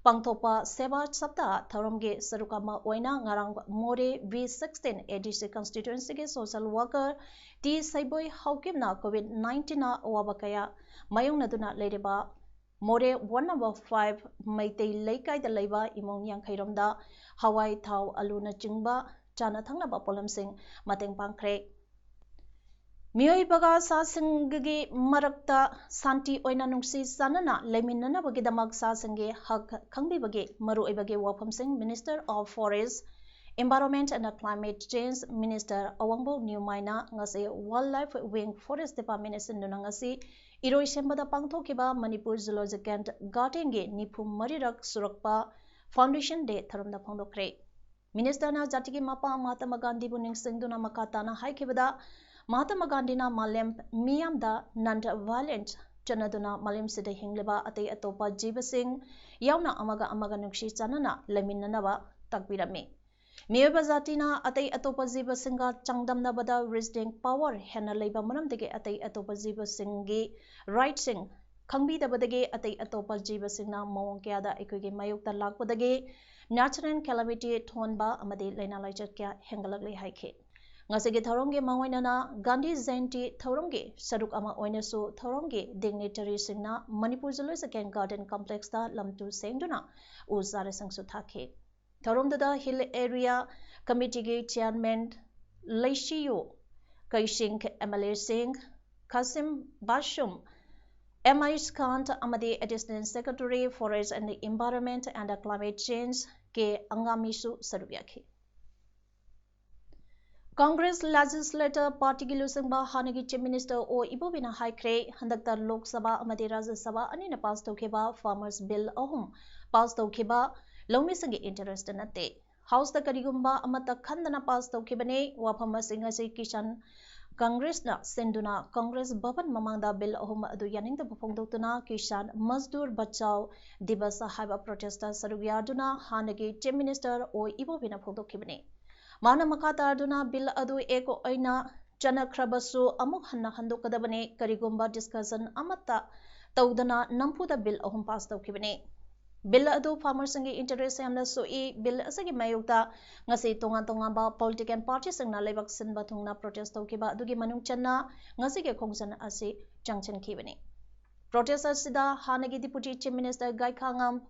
ꯄꯥꯡꯊꯣꯛꯄ ꯁꯦꯕꯥ ꯁꯞꯇꯥꯍ ꯊꯧꯔꯝꯒꯤ ꯁꯔꯨꯛ ꯑꯃ ꯑꯣꯏꯅ ꯉꯔꯥꯡ ꯃꯣꯔꯦ V sixteen ADC constituencyꯒꯤ social worker ꯇꯤ ꯁꯩꯕꯣꯏ ꯍꯥꯎꯀꯤꯞꯅ COVID nineteenꯅ ꯑꯋꯥꯕ ꯀꯌꯥ ꯃꯥꯌꯣꯛꯅꯗꯨꯅ ꯂꯩꯔꯤꯕ ꯃꯣꯔꯦ one number five ꯃꯩꯇꯩ ꯂꯩꯀꯥꯏꯗ ꯂꯩꯕ ꯏꯃꯨꯡ ꯌꯥꯡꯈꯩꯔꯣꯝꯗ ꯍꯋꯥꯏ, ꯊꯥꯎ, ꯑꯂꯨꯅꯆꯤꯡꯕ ꯆꯥꯅ ꯊꯛꯅꯕ ꯄꯣꯠꯂꯝꯁꯤꯡ ꯃꯇꯦꯡ ꯄꯥꯡꯈ꯭ꯔꯦ꯫ ꯃꯤꯑꯣꯏꯕꯒ ꯁꯥꯁꯤꯡꯒꯤ ꯃꯔꯛꯇ ꯁꯥꯟꯇꯤ ꯑꯣꯏꯅ ꯅꯨꯡꯁꯤ ꯆꯥꯟꯅꯅ ꯂꯩꯃꯤꯟꯅꯅꯕꯒꯤꯗꯃꯛ ꯁꯥꯁꯤꯡꯒꯤ ꯍꯛ ꯈꯪꯕꯤꯕꯒꯤ ꯃꯔꯨꯑꯣꯏꯕꯒꯤ ꯋꯥꯐꯝꯁꯤꯡ Minister of Forest, Environment and Climate Change Minister ꯑꯋꯥꯡꯕꯧ ꯅ꯭ꯌꯨꯃꯥꯏꯅ ꯉꯁꯤ Wildlife Wing Forest Department ꯁꯤꯟꯗꯨꯅ ꯉꯁꯤ ꯏꯔꯣꯏꯁꯦꯝꯕꯗ ꯄꯥꯡꯊꯣꯛꯈꯤꯕ ꯃꯅꯤꯄꯨꯔ Zoological Gardenꯒꯤ ꯅꯤꯐꯨ ꯃꯔꯤꯔꯛ ꯁꯨꯔꯛꯄ Foundation Day ꯊꯧꯔꯝꯗ ꯐꯣꯡꯗꯣꯛꯈ꯭ꯔꯦ꯫ Ministerꯅ ꯖꯥꯇꯤꯒꯤ ꯃꯄꯥ ꯃꯍꯥꯇꯃꯥ ꯒꯥꯟꯙꯤꯕꯨ ꯅꯤꯡꯁꯤꯡꯗꯨꯅ ꯃꯈꯥ ꯇꯥꯅ ꯍꯥꯏꯈꯤꯕꯗ, ꯃꯍꯥꯇꯃꯥ ꯒꯥꯟꯙꯤꯅ ꯃꯥꯂꯦꯝ ꯃꯤꯌꯥꯝꯗ non-violent ꯆꯠꯅꯗꯨꯅ ꯃꯥꯂꯦꯝꯁꯤꯗ ꯍꯤꯡꯂꯤꯕ ꯑꯇꯩ ꯑꯇꯣꯞꯄ ꯖꯤꯕꯁꯤꯡ ꯌꯥꯎꯅ ꯑꯃꯒ ꯑꯃꯒ ꯅꯨꯡꯁꯤ ꯆꯥꯟꯅꯅ ꯂꯩꯃꯤꯟꯅꯅꯕ ꯇꯥꯛꯄꯤꯔꯝꯃꯤ꯫ ꯃꯤꯑꯣꯏꯕ ꯖꯥꯇꯤꯅ ꯑꯇꯩ ꯑꯇꯣꯞꯄ ꯖꯤꯕꯁꯤꯡꯒ ꯆꯥꯡꯗꯝꯅꯕꯗ reasoning power ꯍꯦꯟꯅ ꯂꯩꯕ ꯃꯔꯝꯗꯒꯤ ꯑꯇꯩ ꯑꯇꯣꯞꯄ ꯖꯤꯕꯁꯤꯡꯒꯤ rightꯁꯤꯡ ꯈꯪꯕꯤꯗꯕꯗꯒꯤ ꯑꯇꯩ ꯑꯇꯣꯞꯄ ꯖꯤꯕꯁꯤꯡꯅ ꯃꯑꯣꯡ ꯀꯌꯥꯗ ꯑꯩꯈꯣꯏꯒꯤ ꯃꯥꯌꯣꯛꯇ ꯂꯥꯛꯄꯗꯒꯤ natural calamity ꯊꯣꯟꯕ ꯑꯃꯗꯤ ꯂꯥꯏꯅꯥ ꯂꯥꯏꯆꯠ ꯀꯌꯥ ꯍꯦꯟꯒꯠꯂꯛꯂꯤ ꯍꯥꯏꯈꯤ꯫ ꯉꯁꯤꯒꯤ ꯊꯧꯔꯝꯒꯤ ꯃꯥꯡꯑꯣꯏꯅꯅ ꯒꯥꯟꯙꯤ ꯖꯌꯟꯇꯤ ꯊꯧꯔꯝꯒꯤ ꯁꯔꯨꯛ ꯑꯃ ꯑꯣꯏꯅꯁꯨ ꯊꯧꯔꯝꯒꯤ dignitaryꯁꯤꯡꯅ ꯃꯅꯤꯄꯨꯔ ꯖꯨꯂꯣꯖꯤꯀꯦꯜ ꯒꯥꯔꯗꯦꯟ complexꯇ ꯂꯝꯇꯨ ꯁꯦꯡꯗꯨꯅ ꯎ ꯆꯥꯔꯥꯁꯤꯡꯁꯨ ꯊꯥꯈꯤ꯫ ꯊꯧꯔꯝꯗꯨꯗ Hill Area Committeeꯒꯤ chairman ꯂꯩꯁꯤꯌꯨ ꯀꯩꯁꯤꯡ, MLAꯁꯤꯡ ꯈꯥꯁꯤꯝ ꯕꯥꯁꯨꯝ, M ꯑꯥꯏꯁꯀꯥꯟꯇ ꯑꯃꯗꯤ Additional Secretary Forest and Environment and Climate Change ꯀꯦ ꯑꯉꯥꯃꯤꯁꯨ ꯁꯔꯨꯛ ꯌꯥꯈꯤ꯫ Congress Legislator Partyꯒꯤ ꯂꯨꯆꯤꯡꯕ ꯍꯥꯟꯅꯒꯤ Chief Minister ꯑꯣ ꯏꯕꯣꯕꯤꯅ ꯍꯥꯏꯈ꯭ꯔꯦ, ꯍꯟꯗꯛꯇ ꯂꯣꯛ ꯁꯚꯥ ꯑꯃꯗꯤ ꯔꯥꯖ꯭ꯌ ꯁꯚꯥ ꯑꯅꯤꯅ pass ꯇꯧꯈꯤꯕ farmers bill ꯑꯍꯨꯝ pass ꯇꯧꯈꯤꯕ ꯂꯧꯃꯤꯁꯤꯡꯒꯤ interest ꯅꯠꯇꯦ꯫ Houseꯇ ꯀꯔꯤꯒꯨꯝꯕ ꯑꯃꯠꯇ ꯈꯟꯗꯅ pass ꯇꯧꯈꯤꯕꯅꯤ꯫ ꯋꯥꯐꯝ ꯑꯁꯤ ꯉꯁꯤ ꯀꯤꯁꯥꯟ Congressꯅ ꯁꯤꯟꯗꯨꯅ Congress ꯚꯕꯟ ꯃꯃꯥꯡꯗ bill ꯑꯍꯨꯝ ꯑꯗꯨ ꯌꯥꯅꯤꯡꯗꯕ ꯐꯣꯡꯗꯣꯛꯇꯨꯅ ꯀꯤꯁꯥꯟ ꯃꯖꯗꯨꯔ ꯕꯆꯥꯎ ꯗꯤꯕꯁ ꯍꯥꯏꯕ protestꯇ ꯁꯔꯨꯛ ꯌꯥꯗꯨꯅ ꯍꯥꯟꯅꯒꯤ Chief Minister ꯑꯣ ꯏꯕꯣꯕꯤꯅ ꯐꯣꯡꯗꯣꯛꯈꯤꯕꯅꯤ꯫ ꯃꯥꯅ ꯃꯈꯥ ꯇꯥꯗꯨꯅ bill ꯑꯗꯨ ꯑꯦꯛ ꯑꯣꯏꯅ ꯆꯠꯅꯈ꯭ꯔꯕꯁꯨ ꯑꯃꯨꯛ ꯍꯟꯅ ꯍꯟꯗꯣꯛꯀꯗꯕꯅꯤ, ꯀꯔꯤꯒꯨꯝꯕ discussion ꯑꯃꯠꯇ ꯇꯧꯗꯅ ꯅꯝꯐꯨꯗ bill ꯑꯍꯨꯝ pass ꯇꯧꯈꯤꯕꯅꯤ꯫ Bill ꯑꯗꯨ farmerꯁꯤꯡꯒꯤ interest ꯌꯥꯝꯅ ꯁꯣꯛꯏ꯫ Bill ꯑꯁꯤꯒꯤ ꯃꯥꯌꯣꯛꯇ ꯉꯁꯤ ꯇꯣꯉꯥꯟ ꯇꯣꯉꯥꯟꯕ political partyꯁꯤꯡꯅ ꯂꯩꯕꯥꯛ ꯁꯤꯟꯕ ꯊꯨꯡꯅ protest ꯇꯧꯈꯤꯕ ꯑꯗꯨꯒꯤ ꯃꯅꯨꯡ ꯆꯟꯅ ꯉꯁꯤꯒꯤ ꯈꯣꯡꯖꯪ ꯑꯁꯤ ꯆꯪꯁꯤꯟꯈꯤꯕꯅꯤ꯫ Protest ꯑꯁꯤꯗ ꯍꯥꯟꯅꯒꯤ Deputy Chief Minister ꯒꯥꯏꯈꯥꯉꯝ,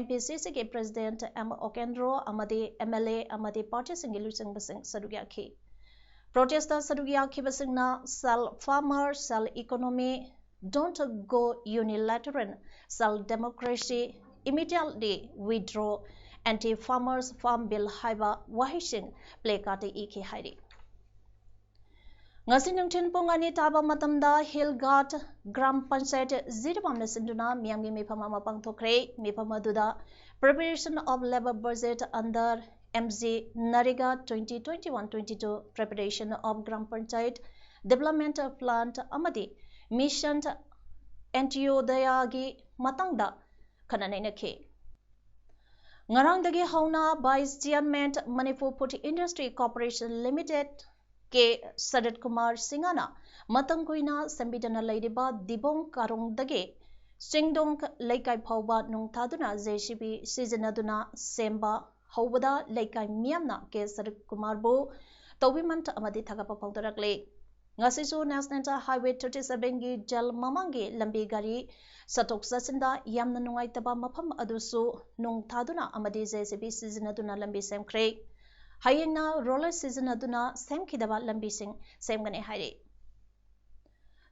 MPCCꯒꯤ President ꯑꯦꯝ ꯑꯣꯀꯦꯟꯗ꯭ꯔꯣ ꯑꯃꯗꯤ MLA ꯑꯃꯗꯤ partyꯁꯤꯡꯒꯤ ꯂꯨꯆꯤꯡꯕꯁꯤꯡ ꯁꯔꯨꯛ ꯌꯥꯈꯤ꯫ Protestꯇ ꯁꯔꯨꯛ ꯌꯥꯈꯤꯕꯁꯤꯡꯅ self farmer, self economy, don't go unilateral, self democracy, immediately withdraw, anti farmers farm bill ꯍꯥꯏꯕ ꯋꯥꯍꯩꯁꯤꯡ placardꯇ ꯏꯈꯤ ꯍꯥꯏꯔꯤ꯫ ꯉꯁꯤ ꯅꯨꯡꯊꯤꯜ ꯄꯨꯡ ꯑꯅꯤ ꯇꯥꯕ ꯃꯇꯝꯗ Hill Guard Gram Panchayat ꯖꯤꯔꯤꯕꯥꯝꯅ ꯁꯤꯟꯗꯨꯅ ꯃꯤꯌꯥꯝꯒꯤ ꯃꯤꯐꯝ ꯑꯃ ꯄꯥꯡꯊꯣꯛꯈ꯭ꯔꯦ꯫ ꯃꯤꯐꯝ ꯑꯗꯨꯗ preparation of labour budget under MGNREGA twenty twenty-one twenty-two, preparation of Gram Panchayat development plan ꯑꯃꯗꯤ mission ꯑꯦꯟꯇꯤꯌꯣꯗꯌꯥꯒꯤ ꯃꯇꯥꯡꯗ ꯈꯟꯅ ꯅꯩꯅꯈꯤ꯫ ꯉꯔꯥꯡꯗꯒꯤ ꯍꯧꯅ Vice Chairman Manipur Food Industry Corporation Limited ꯀꯦ ꯁꯔꯠ ꯀꯨꯃꯥꯔ ꯁꯤꯡꯍꯅ ꯃꯇꯝ ꯀꯨꯏꯅ ꯁꯦꯝꯕꯤꯗꯅ ꯂꯩꯔꯤꯕ ꯗꯤꯕꯣꯡ ꯀꯥꯔꯣꯡꯗꯒꯤ ꯆꯤꯡꯗꯣꯡ ꯂꯩꯀꯥꯏ ꯐꯥꯎꯕ ꯅꯣꯡ ꯊꯥꯗꯨꯅ JCB ꯁꯤꯖꯤꯟꯅꯗꯨꯅ ꯁꯦꯝꯕ ꯍꯧꯕꯗ ꯂꯩꯀꯥꯏ ꯃꯤꯌꯥꯝꯅ ꯀꯦ ꯁꯔꯠ ꯀꯨꯃꯥꯔꯕꯨ ꯇꯧꯕꯤꯃꯜ ꯑꯃꯗꯤ ꯊꯥꯒꯠꯄ ꯐꯣꯡꯗꯣꯔꯛꯂꯤ꯫ ꯉꯁꯤꯁꯨ National Highway thirty seven ꯒꯤ ꯖꯜ ꯃꯃꯥꯡꯒꯤ ꯂꯝꯕꯤ ꯒꯥꯔꯤ ꯆꯠꯊꯣꯛ ꯆꯠꯁꯤꯟꯗ ꯌꯥꯝꯅ ꯅꯨꯡꯉꯥꯏꯇꯕ ꯃꯐꯝ ꯑꯗꯨꯁꯨ ꯅꯣꯡ ꯊꯥꯗꯨꯅ ꯑꯃꯗꯤ JCB ꯁꯤꯖꯤꯟꯅꯗꯨꯅ ꯂꯝꯕꯤ ꯁꯦꯝꯈ꯭ꯔꯦ꯫ ꯍꯌꯦꯡꯅ roller ꯁꯤꯖꯤꯟꯅꯗꯨꯅ ꯁꯦꯝꯈꯤꯗꯕ ꯂꯝꯕꯤꯁꯤꯡ ꯁꯦꯝꯒꯅꯤ ꯍꯥꯏꯔꯤ꯫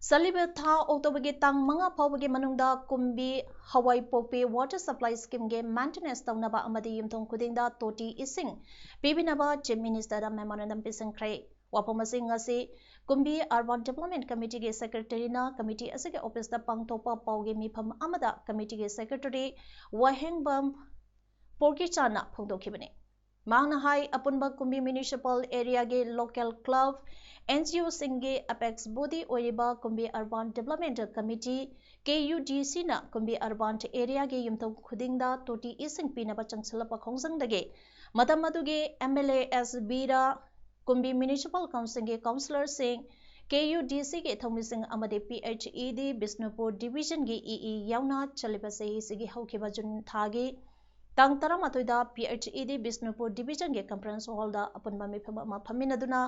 ꯆꯠꯂꯤꯕ ꯊꯥ October ꯒꯤ ꯇꯥꯡ ꯃꯉꯥ ꯐꯥꯎꯕꯒꯤ ꯃꯅꯨꯡꯗ ꯀꯨꯝꯕꯤ ꯍꯋꯥꯏ ꯄꯣꯛꯄꯤ water supply scheme ꯒꯤ maintenance ꯇꯧꯅꯕ ꯑꯃꯗꯤ ꯌꯨꯝꯊꯣꯡ ꯈꯨꯗꯤꯡꯗ ꯇꯣꯇꯤ ꯏꯁꯤꯡ ꯄꯤꯕꯤꯅꯕ Chief Minister ꯗ memorandum ꯄꯤꯁꯤꯟꯈ꯭ꯔꯦ꯫ ꯋꯥꯐꯝ ꯑꯁꯤ ꯉꯁꯤ ꯀꯨꯝꯕꯤ Urban Development Committee ꯒꯤ Secretary ꯅ committee ꯑꯁꯤꯒꯤ office ꯇ ꯄꯥꯡꯊꯣꯛꯄ ꯄꯥꯎꯒꯤ ꯃꯤꯐꯝ ꯑꯃꯗ committee ꯒꯤ Secretary ꯋꯥꯍꯦꯡꯕꯝ ꯄꯣꯔꯀꯤꯆꯥꯅ ꯐꯣꯡꯗꯣꯛꯈꯤꯕꯅꯤ꯫ ꯃꯍꯥꯛꯅ ꯍꯥꯏ, ꯑꯄꯨꯟꯕ ꯀꯨꯝꯕꯤ municipal area ꯒꯤ local club, NGO ꯁꯤꯡꯒꯤ apex body ꯑꯣꯏꯔꯤꯕ ꯀꯨꯝꯕꯤ Urban Development Committee, KUDC ꯅ ꯀꯨꯝꯕꯤ urban area ꯒꯤ ꯌꯨꯝꯊꯣꯡ ꯈꯨꯗꯤꯡꯗ ꯇꯣꯇꯤ ꯏꯁꯤꯡ ꯄꯤꯅꯕ ꯆꯪꯁꯤꯜꯂꯛꯄ ꯈꯣꯡꯖꯪꯗꯒꯤ ꯃꯇꯝ ꯑꯗꯨꯒꯤ MLA ꯑꯦꯁ ꯕꯤꯔꯥ, ꯀꯨꯝꯕꯤ Municipal Council ꯒꯤ councillor ꯁꯤꯡ, KUDC ꯒꯤ ꯊꯧꯃꯤꯁꯤꯡ ꯑꯃꯗꯤ PHED ꯕꯤꯁꯅꯨꯄꯨꯔ division ꯒꯤ EE ꯌꯥꯎꯅ ꯆꯠꯂꯤꯕ ꯆꯍꯤꯁꯤꯒꯤ ꯍꯧꯈꯤꯕ June ꯊꯥꯒꯤ ꯇꯥꯡ ꯇꯔꯥꯃꯥꯊꯣꯏꯗ PHED ꯕꯤꯁꯅꯨꯄꯨꯔ division ꯒꯤ conference hall ꯗ ꯑꯄꯨꯟꯕ ꯃꯤꯐꯝ ꯑꯃ ꯐꯝꯃꯤꯟꯅꯗꯨꯅ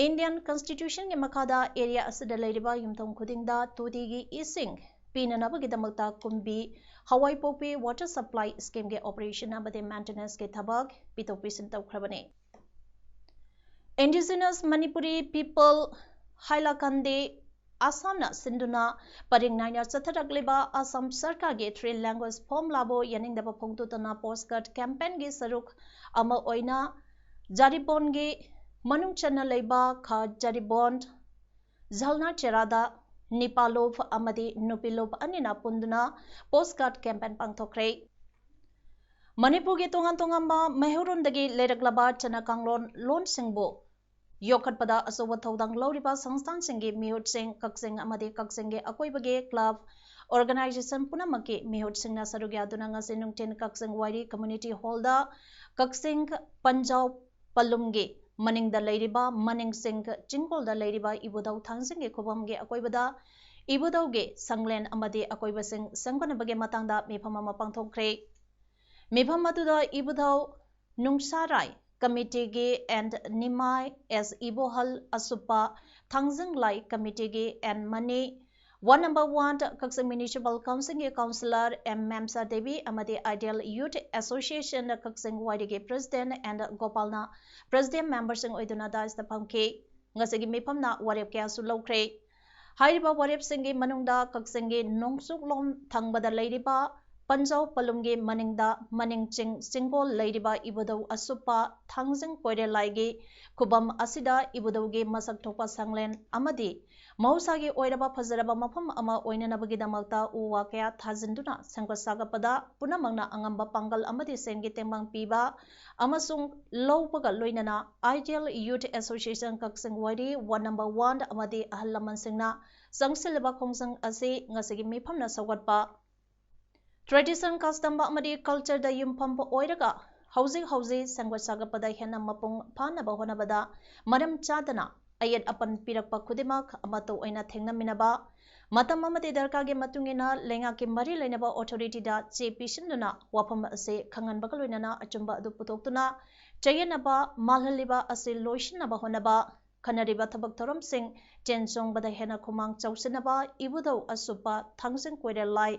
Indian Constitution ꯒꯤ ꯃꯈꯥꯗ area ꯑꯁꯤꯗ ꯂꯩꯔꯤꯕ ꯌꯨꯝꯊꯣꯡ ꯈꯨꯗꯤꯡꯗ ꯇꯣꯇꯤꯒꯤ ꯏꯁꯤꯡ ꯄꯤꯅꯅꯕꯒꯤꯗꯃꯛꯇ ꯀꯨꯝꯕꯤ ꯍꯋꯥꯏ ꯄꯣꯛꯄꯤ water supply scheme ꯒꯤ operation ꯑꯃꯗꯤ maintenance ꯀꯤ ꯊꯕꯛ ꯄꯤꯊꯣꯛ ꯄꯤꯁꯤꯟ ꯇꯧꯈ꯭ꯔꯕꯅꯤ꯫ Indigenous Manipuri People ꯍꯥꯏꯂꯥꯀꯟꯗꯦ ꯑꯁꯥꯝꯅ ꯁꯤꯟꯗꯨꯅ ꯄꯔꯤꯡ ꯅꯥꯏꯅ ꯆꯠꯊꯔꯛꯂꯤꯕ ꯑꯁꯥꯝ ꯁꯔꯀꯥꯔꯒꯤ three language formula ꯕꯨ ꯌꯥꯅꯤꯡꯗꯕ ꯐꯣꯡꯗꯣꯛꯇꯨꯅ postcard campaign ꯒꯤ ꯁꯔꯨꯛ ꯑꯃ ꯑꯣꯏꯅ ꯖꯥꯔꯤꯕꯣꯟꯒꯤ ꯃꯅꯨꯡ ꯆꯟꯅ ꯂꯩꯕ ꯈꯥ ꯖꯥꯔꯤꯕꯣꯟ, ꯖꯜꯅꯥ ꯆꯦꯔꯥꯗ ꯅꯤꯄꯥ ꯂꯨꯞ ꯑꯃꯗꯤ ꯅꯨꯄꯤ ꯂꯨꯞ ꯑꯅꯤꯅ ꯄꯨꯟꯗꯨꯅ postcard campaign ꯄꯥꯡꯊꯣꯛꯈ꯭ꯔꯦ꯫ ꯃꯅꯤꯄꯨꯔꯒꯤ ꯇꯣꯉꯥꯟ ꯇꯣꯉꯥꯟꯕ ꯃꯩꯍꯧꯔꯣꯟꯗꯒꯤ ꯂꯩꯔꯛꯂꯕ ꯆꯠꯅ ꯀꯥꯡꯂꯣꯟ ꯂꯣꯟꯁꯤꯡꯕꯨ ꯌꯣꯛꯈꯠꯄꯗ ꯑꯆꯧꯕ ꯊꯧꯗꯥꯡ ꯂꯧꯔꯤꯕ ꯁꯪꯁꯊꯥꯟꯁꯤꯡꯒꯤ ꯃꯤꯍꯨꯠꯁꯤꯡ, ꯀꯛꯆꯤꯡ ꯑꯃꯗꯤ ꯀꯛꯆꯤꯡꯒꯤ ꯑꯀꯣꯏꯕꯒꯤ club, organization ꯄꯨꯝꯅꯃꯛꯀꯤ ꯃꯤꯍꯨꯠꯁꯤꯡꯅ ꯁꯔꯨꯛ ꯌꯥꯗꯨꯅ ꯉꯁꯤ ꯅꯨꯡꯊꯤꯜ ꯀꯛꯆꯤꯡ ꯋꯥꯏꯔꯤ community hall ꯗ ꯀꯛꯆꯤꯡ ꯄꯟꯖꯥꯎ ꯄꯂꯨꯝꯒꯤ ꯃꯅꯤꯡꯗ ꯂꯩꯔꯤꯕ ꯃꯅꯤꯡ ꯆꯤꯡ ꯆꯤꯡꯒꯣꯜꯗ ꯂꯩꯔꯤꯕ ꯏꯕꯨꯙꯧ ꯊꯥꯡꯖꯤꯡꯒꯤ ꯈꯨꯕꯝꯒꯤ ꯑꯀꯣꯏꯕꯗ ꯏꯕꯨꯙꯧꯒꯤ ꯁꯪꯂꯦꯟ ꯑꯃꯗꯤ ꯑꯀꯣꯏꯕꯁꯤꯡ ꯁꯦꯝꯒꯠꯅꯕꯒꯤ ꯃꯇꯥꯡꯗ ꯃꯤꯐꯝ ꯑꯃ ꯄꯥꯡꯊꯣꯛꯈ꯭ꯔꯦ꯫ ꯃꯤꯐꯝ ꯑꯗꯨꯗ ꯏꯕꯨꯙꯧ ꯅꯨꯡꯁꯥꯔꯥꯏ committee ꯒꯤ and ꯅꯤꯃꯥꯏ S ꯏꯕꯣꯍꯜ ꯑꯁꯨꯞꯄ, ꯊꯥꯡꯖꯤꯡ ꯂꯥꯏ committee ꯒꯤ N Mani, ward number one ꯀꯛꯆꯤꯡ municipal council ꯒꯤ councillor M ꯃꯦꯝꯁꯥ ꯗꯦꯕꯤ ꯑꯃꯗꯤ Ideal Youth Association Kakching ꯋꯥꯏꯔꯤꯒꯤ president and ꯒꯣꯄꯥꯜꯅ president member ꯁꯤꯡ ꯑꯣꯏꯗꯨꯅ dais ꯇ ꯐꯝꯈꯤ꯫ ꯉꯁꯤꯒꯤ ꯃꯤꯐꯝꯅ ꯋꯥꯔꯦꯞ ꯀꯌꯥꯁꯨ ꯂꯧꯈ꯭ꯔꯦ꯫ ꯍꯥꯏꯔꯤꯕ ꯋꯥꯔꯦꯞꯁꯤꯡꯒꯤ ꯃꯅꯨꯡꯗ ꯀꯛꯆꯤꯡꯒꯤ ꯅꯣꯡꯆꯨꯞꯂꯣꯝ ꯊꯪꯕꯗ ꯂꯩꯔꯤꯕ ꯄꯟꯖꯥꯎ ꯄꯂꯨꯝꯒꯤ ꯃꯅꯤꯡꯗ ꯃꯅꯤꯡ ꯆꯤꯡ ꯆꯤꯡꯒꯣꯜ ꯂꯩꯔꯤꯕ ꯏꯕꯨꯙꯧ ꯑꯁꯨꯞꯄ ꯊꯥꯡꯖꯤꯡ ꯀꯣꯏꯔꯦꯜ ꯂꯥꯏꯒꯤ ꯈꯨꯕꯝ ꯑꯁꯤꯗ ꯏꯕꯨꯙꯧꯒꯤ ꯃꯁꯛ ꯊꯣꯛꯄ ꯁꯪꯂꯦꯟ ꯑꯃꯗꯤ ꯃꯍꯧꯁꯥꯒꯤ ꯑꯣꯏꯔꯕ ꯐꯖꯔꯕ ꯃꯐꯝ ꯑꯃ ꯑꯣꯏꯅꯅꯕꯒꯤꯗꯃꯛꯇ ꯎ ꯋꯥ ꯀꯌꯥ ꯊꯥꯖꯤꯟꯗꯨꯅ ꯁꯦꯝꯒꯠ ꯁꯥꯒꯠꯄꯗ ꯄꯨꯝꯅꯃꯛꯅ ꯑꯉꯝꯕ ꯄꯥꯡꯒꯜ ꯑꯃꯗꯤ ꯁꯦꯟꯒꯤ ꯇꯦꯡꯕꯥꯡ ꯄꯤꯕ ꯑꯃꯁꯨꯡ ꯂꯧꯕꯒ ꯂꯣꯏꯅꯅ Ideal Youth Association ꯀꯛꯆꯤꯡ ꯋꯥꯏꯔꯤ ward number one ꯑꯃꯗꯤ ꯑꯍꯜ ꯂꯃꯟꯁꯤꯡꯅ ꯆꯪꯁꯤꯜꯂꯤꯕ ꯈꯣꯡꯖꯪ ꯑꯁꯤ ꯉꯁꯤꯒꯤ ꯃꯤꯐꯝꯅ ꯁꯧꯒꯠꯄ tradition, custom ꯑꯃꯗꯤ culture ꯗ ꯌꯨꯝꯐꯝ ꯑꯣꯏꯔꯒ ꯍꯧꯖꯤꯛ ꯍꯧꯖꯤꯛ ꯁꯦꯝꯒꯠ ꯁꯥꯒꯠꯄꯗ ꯍꯦꯟꯅ ꯃꯄꯨꯡ ꯐꯥꯅꯕ ꯍꯣꯠꯅꯕꯗ ꯃꯔꯝ ꯆꯥꯗꯅ ꯑꯌꯦꯠ ꯑꯄꯟ ꯄꯤꯔꯛꯄ ꯈꯨꯗꯤꯡꯃꯛ ꯑꯃꯠꯇ ꯑꯣꯏꯅ ꯊꯦꯡꯅꯃꯤꯟꯅꯕ, ꯃꯇꯝ ꯑꯃꯗꯤ ꯗꯔꯀꯥꯔꯒꯤ ꯃꯇꯨꯡ ꯏꯟꯅ ꯂꯩꯉꯥꯛꯀꯤ ꯃꯔꯤ ꯂꯩꯅꯕ authority ꯗ ꯆꯦ ꯄꯤꯁꯤꯟꯗꯨꯅ ꯋꯥꯐꯝ ꯑꯁꯤ ꯈꯪꯍꯟꯕꯒ ꯂꯣꯏꯅꯅ ꯑꯆꯨꯝꯕ ꯑꯗꯨ ꯄꯨꯊꯣꯛꯇꯨꯅ ꯆꯌꯦꯠꯅꯕ ꯃꯥꯜꯍꯜꯂꯤꯕ ꯑꯁꯤ ꯂꯣꯏꯁꯤꯟꯅꯕ ꯍꯣꯠꯅꯕ, ꯈꯟꯅꯔꯤꯕ ꯊꯕꯛ ꯊꯧꯔꯝꯁꯤꯡ ꯆꯦꯟ ꯆꯣꯡꯕꯗ ꯍꯦꯟꯅ ꯈꯨꯃꯥꯡ ꯆꯥꯎꯁꯤꯟꯅꯕ ꯏꯕꯨꯙꯧ ꯑꯁꯨꯞꯄ ꯊꯥꯡꯖꯤꯡ ꯀꯣꯏꯔꯦꯜ ꯂꯥꯏ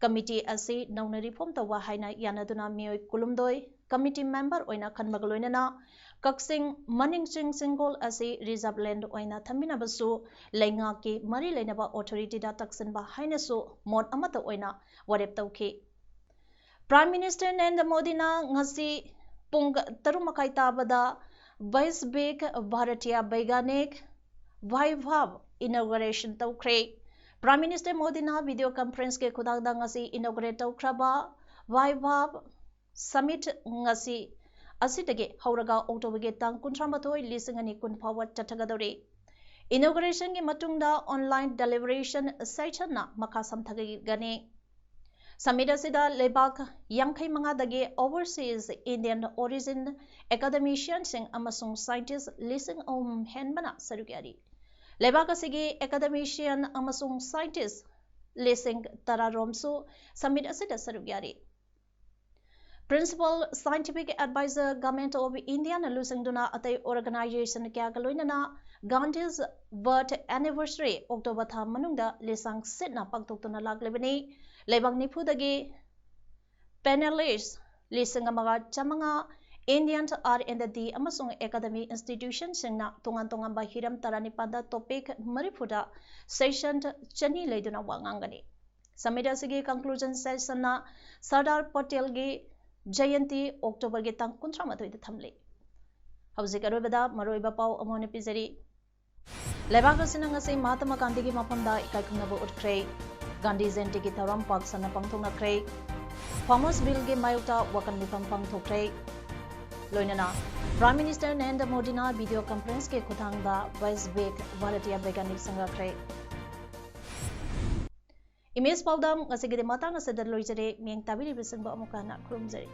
committee ꯑꯁꯤ ꯅꯧꯅ reform ꯇꯧꯕ ꯍꯥꯏꯅ ꯌꯥꯅꯗꯨꯅ ꯃꯤꯑꯣꯏ ꯀꯨꯟꯍꯨꯝꯗꯣꯏ committee member ꯑꯣꯏꯅ ꯈꯟꯕꯒ ꯂꯣꯏꯅꯅ ꯀꯛꯆꯤꯡ ꯃꯅꯤꯡ ꯆꯤꯡ ꯆꯤꯡꯒꯣꯜ ꯑꯁꯤ reserve land ꯑꯣꯏꯅ ꯊꯝꯃꯤꯟꯅꯕꯁꯨ ꯂꯩꯉꯥꯛꯀꯤ ꯃꯔꯤ ꯂꯩꯅꯕ authority ꯗ ꯇꯛꯁꯤꯟꯕ ꯍꯥꯏꯅꯁꯨ ꯃꯣꯠ ꯑꯃꯠꯇ ꯑꯣꯏꯅ ꯋꯥꯔꯦꯞ ꯇꯧꯈꯤ꯫ Prime Minister ꯅꯔꯦꯟꯗ꯭ꯔ ꯃꯣꯗꯤꯅ ꯉꯁꯤ ꯄꯨꯡ ꯇꯔꯨꯛ ꯃꯈꯥꯏ ꯇꯥꯕꯗ Vaishvik Bharatiya Vaigyanik Vaibhav inauguration ꯇꯧꯈ꯭ꯔꯦ꯫ Prime Minister ꯃꯣꯗꯤꯅ video conference ꯀꯤ ꯈꯨꯊꯥꯡꯗ ꯉꯁꯤ inaugurate ꯇꯧꯈ꯭ꯔꯕ Vaibhav Summit ꯉꯁꯤ ꯑꯁꯤꯗꯒꯤ ꯍꯧꯔꯒ ꯑꯣꯛꯇꯣꯕꯔꯒꯤ ꯇꯥꯡ ꯀꯨꯟꯊ꯭ꯔꯥ ꯃꯥꯊꯣꯏ, ꯂꯤꯁꯤꯡ ꯑꯅꯤ ꯀꯨꯟ ꯐꯥꯎꯕ ꯆꯠꯊꯒꯗꯧꯔꯤ꯫ Inauguration ꯒꯤ ꯃꯇꯨꯡꯗ online deliberation session ꯅ ꯃꯈꯥ ꯁꯝꯊꯒꯅꯤ꯫ Summit ꯑꯁꯤꯗ ꯂꯩꯕꯥꯛ ꯌꯥꯡꯈꯩ ꯃꯉꯥꯗꯒꯤ overseas Indian origin academician ꯁꯤꯡ ꯑꯃꯁꯨꯡ scientist ꯂꯤꯁꯤꯡ ꯑꯍꯨꯝ ꯍꯦꯟꯕꯅ ꯁꯔꯨꯛ ꯌꯥꯔꯤ꯫ ꯂꯩꯕꯥꯛ ꯑꯁꯤꯒꯤ academician ꯑꯃꯁꯨꯡ scientist ꯂꯤꯁꯤꯡ ꯇꯔꯥ ꯔꯣꯝꯁꯨ summit ꯑꯁꯤꯗ ꯁꯔꯨꯛ ꯌꯥꯔꯤ꯫ Principal Scientific Advisor, Government of India ꯅ ꯂꯨꯆꯤꯡꯗꯨꯅ ꯑꯇꯩ organization ꯀꯌꯥꯒ ꯂꯣꯏꯅꯅ Gandhi's birth anniversary ꯑꯣꯛꯇꯣꯕꯔ ꯊꯥ ꯃꯅꯨꯡꯗ ꯂꯤꯁꯥꯡ ꯁꯤꯠꯅ ꯄꯥꯡꯊꯣꯛꯇꯨꯅ ꯂꯥꯛꯂꯤꯕꯅꯤ꯫ ꯂꯩꯕꯥꯛ ꯅꯤꯐꯨꯗꯒꯤ panelist ꯂꯤꯁꯤꯡ ꯑꯃꯒ ꯆꯥꯃꯉꯥ, Indian R and D ꯑꯃꯁꯨꯡ academy institution ꯁꯤꯡꯅ ꯇꯣꯉꯥꯟ ꯇꯣꯉꯥꯟꯕ ꯍꯤꯔꯝ ꯇꯔꯥꯅꯤꯄꯥꯟꯗ topic ꯃꯔꯤꯐꯨꯗ session ꯆꯅꯤ ꯂꯩꯗꯨꯅ ꯋꯥ ꯉꯥꯡꯒꯅꯤ꯫ Summit ꯑꯁꯤꯒꯤ conclusion session ꯅ ꯁꯔꯗꯥꯔ ꯄꯇꯦꯜꯒꯤ ꯖꯌꯟꯇꯤ ꯑꯣꯛꯇꯣꯕꯔꯒꯤ ꯇꯥꯡ ꯀꯨꯟꯊ꯭ꯔꯥ ꯃꯥꯊꯣꯏꯗ ꯊꯝꯂꯤ꯫ ꯍꯧꯖꯤꯛ ꯑꯔꯣꯏꯕꯗ ꯃꯔꯨꯑꯣꯏꯕ ꯄꯥꯎ ꯑꯃꯨꯛ ꯍꯟꯅ ꯄꯤꯖꯔꯤ꯫ ꯂꯩꯕꯥꯛ ꯑꯁꯤꯅ ꯉꯁꯤ ꯃꯍꯥꯇꯃꯥ ꯒꯥꯟꯙꯤꯒꯤ ꯃꯐꯝꯗ ꯏꯀꯥꯏ ꯈꯨꯝꯅꯕ ꯎꯠꯈ꯭ꯔꯦ꯫ ꯒꯥꯟꯙꯤ ꯖꯌꯟꯇꯤꯒꯤ ꯊꯧꯔꯝ ꯄꯥꯛ ꯁꯟꯅ ꯄꯥꯡꯊꯣꯛꯅꯈ꯭ꯔꯦ꯫ Farmers Bill ꯒꯤ ꯃꯥꯌꯣꯛꯇ ꯋꯥꯀꯟ ꯃꯤꯐꯝ ꯄꯥꯡꯊꯣꯛꯈ꯭ꯔꯦ꯫ ꯂꯣꯏꯅꯅ Prime Minister ꯅꯔꯦꯟꯗ꯭ꯔ ꯃꯣꯗꯤꯅ video conference ꯀꯤ ꯈꯨꯠꯊꯥꯡꯗ ꯕꯩꯁ꯭ꯋꯤꯛ ꯚꯥꯔꯇꯤꯌꯥ ꯕꯩꯒ꯭ꯌꯥꯅꯤꯛ ꯁꯪꯒ ꯈ꯭ꯔꯦ꯫ Image ꯄꯥꯎꯗꯝ ꯉꯁꯤꯒꯤꯗꯤ ꯃꯇꯥꯡ ꯑꯁꯤꯗ ꯂꯣꯏꯖꯔꯦ꯫ ꯃꯤꯠꯌꯦꯡ ꯇꯥꯕꯤꯔꯤꯕꯁꯤꯡꯕꯨ ꯑꯃꯨꯛꯀ ꯍꯟꯅ ꯈꯨꯔꯨꯝꯖꯔꯤ꯫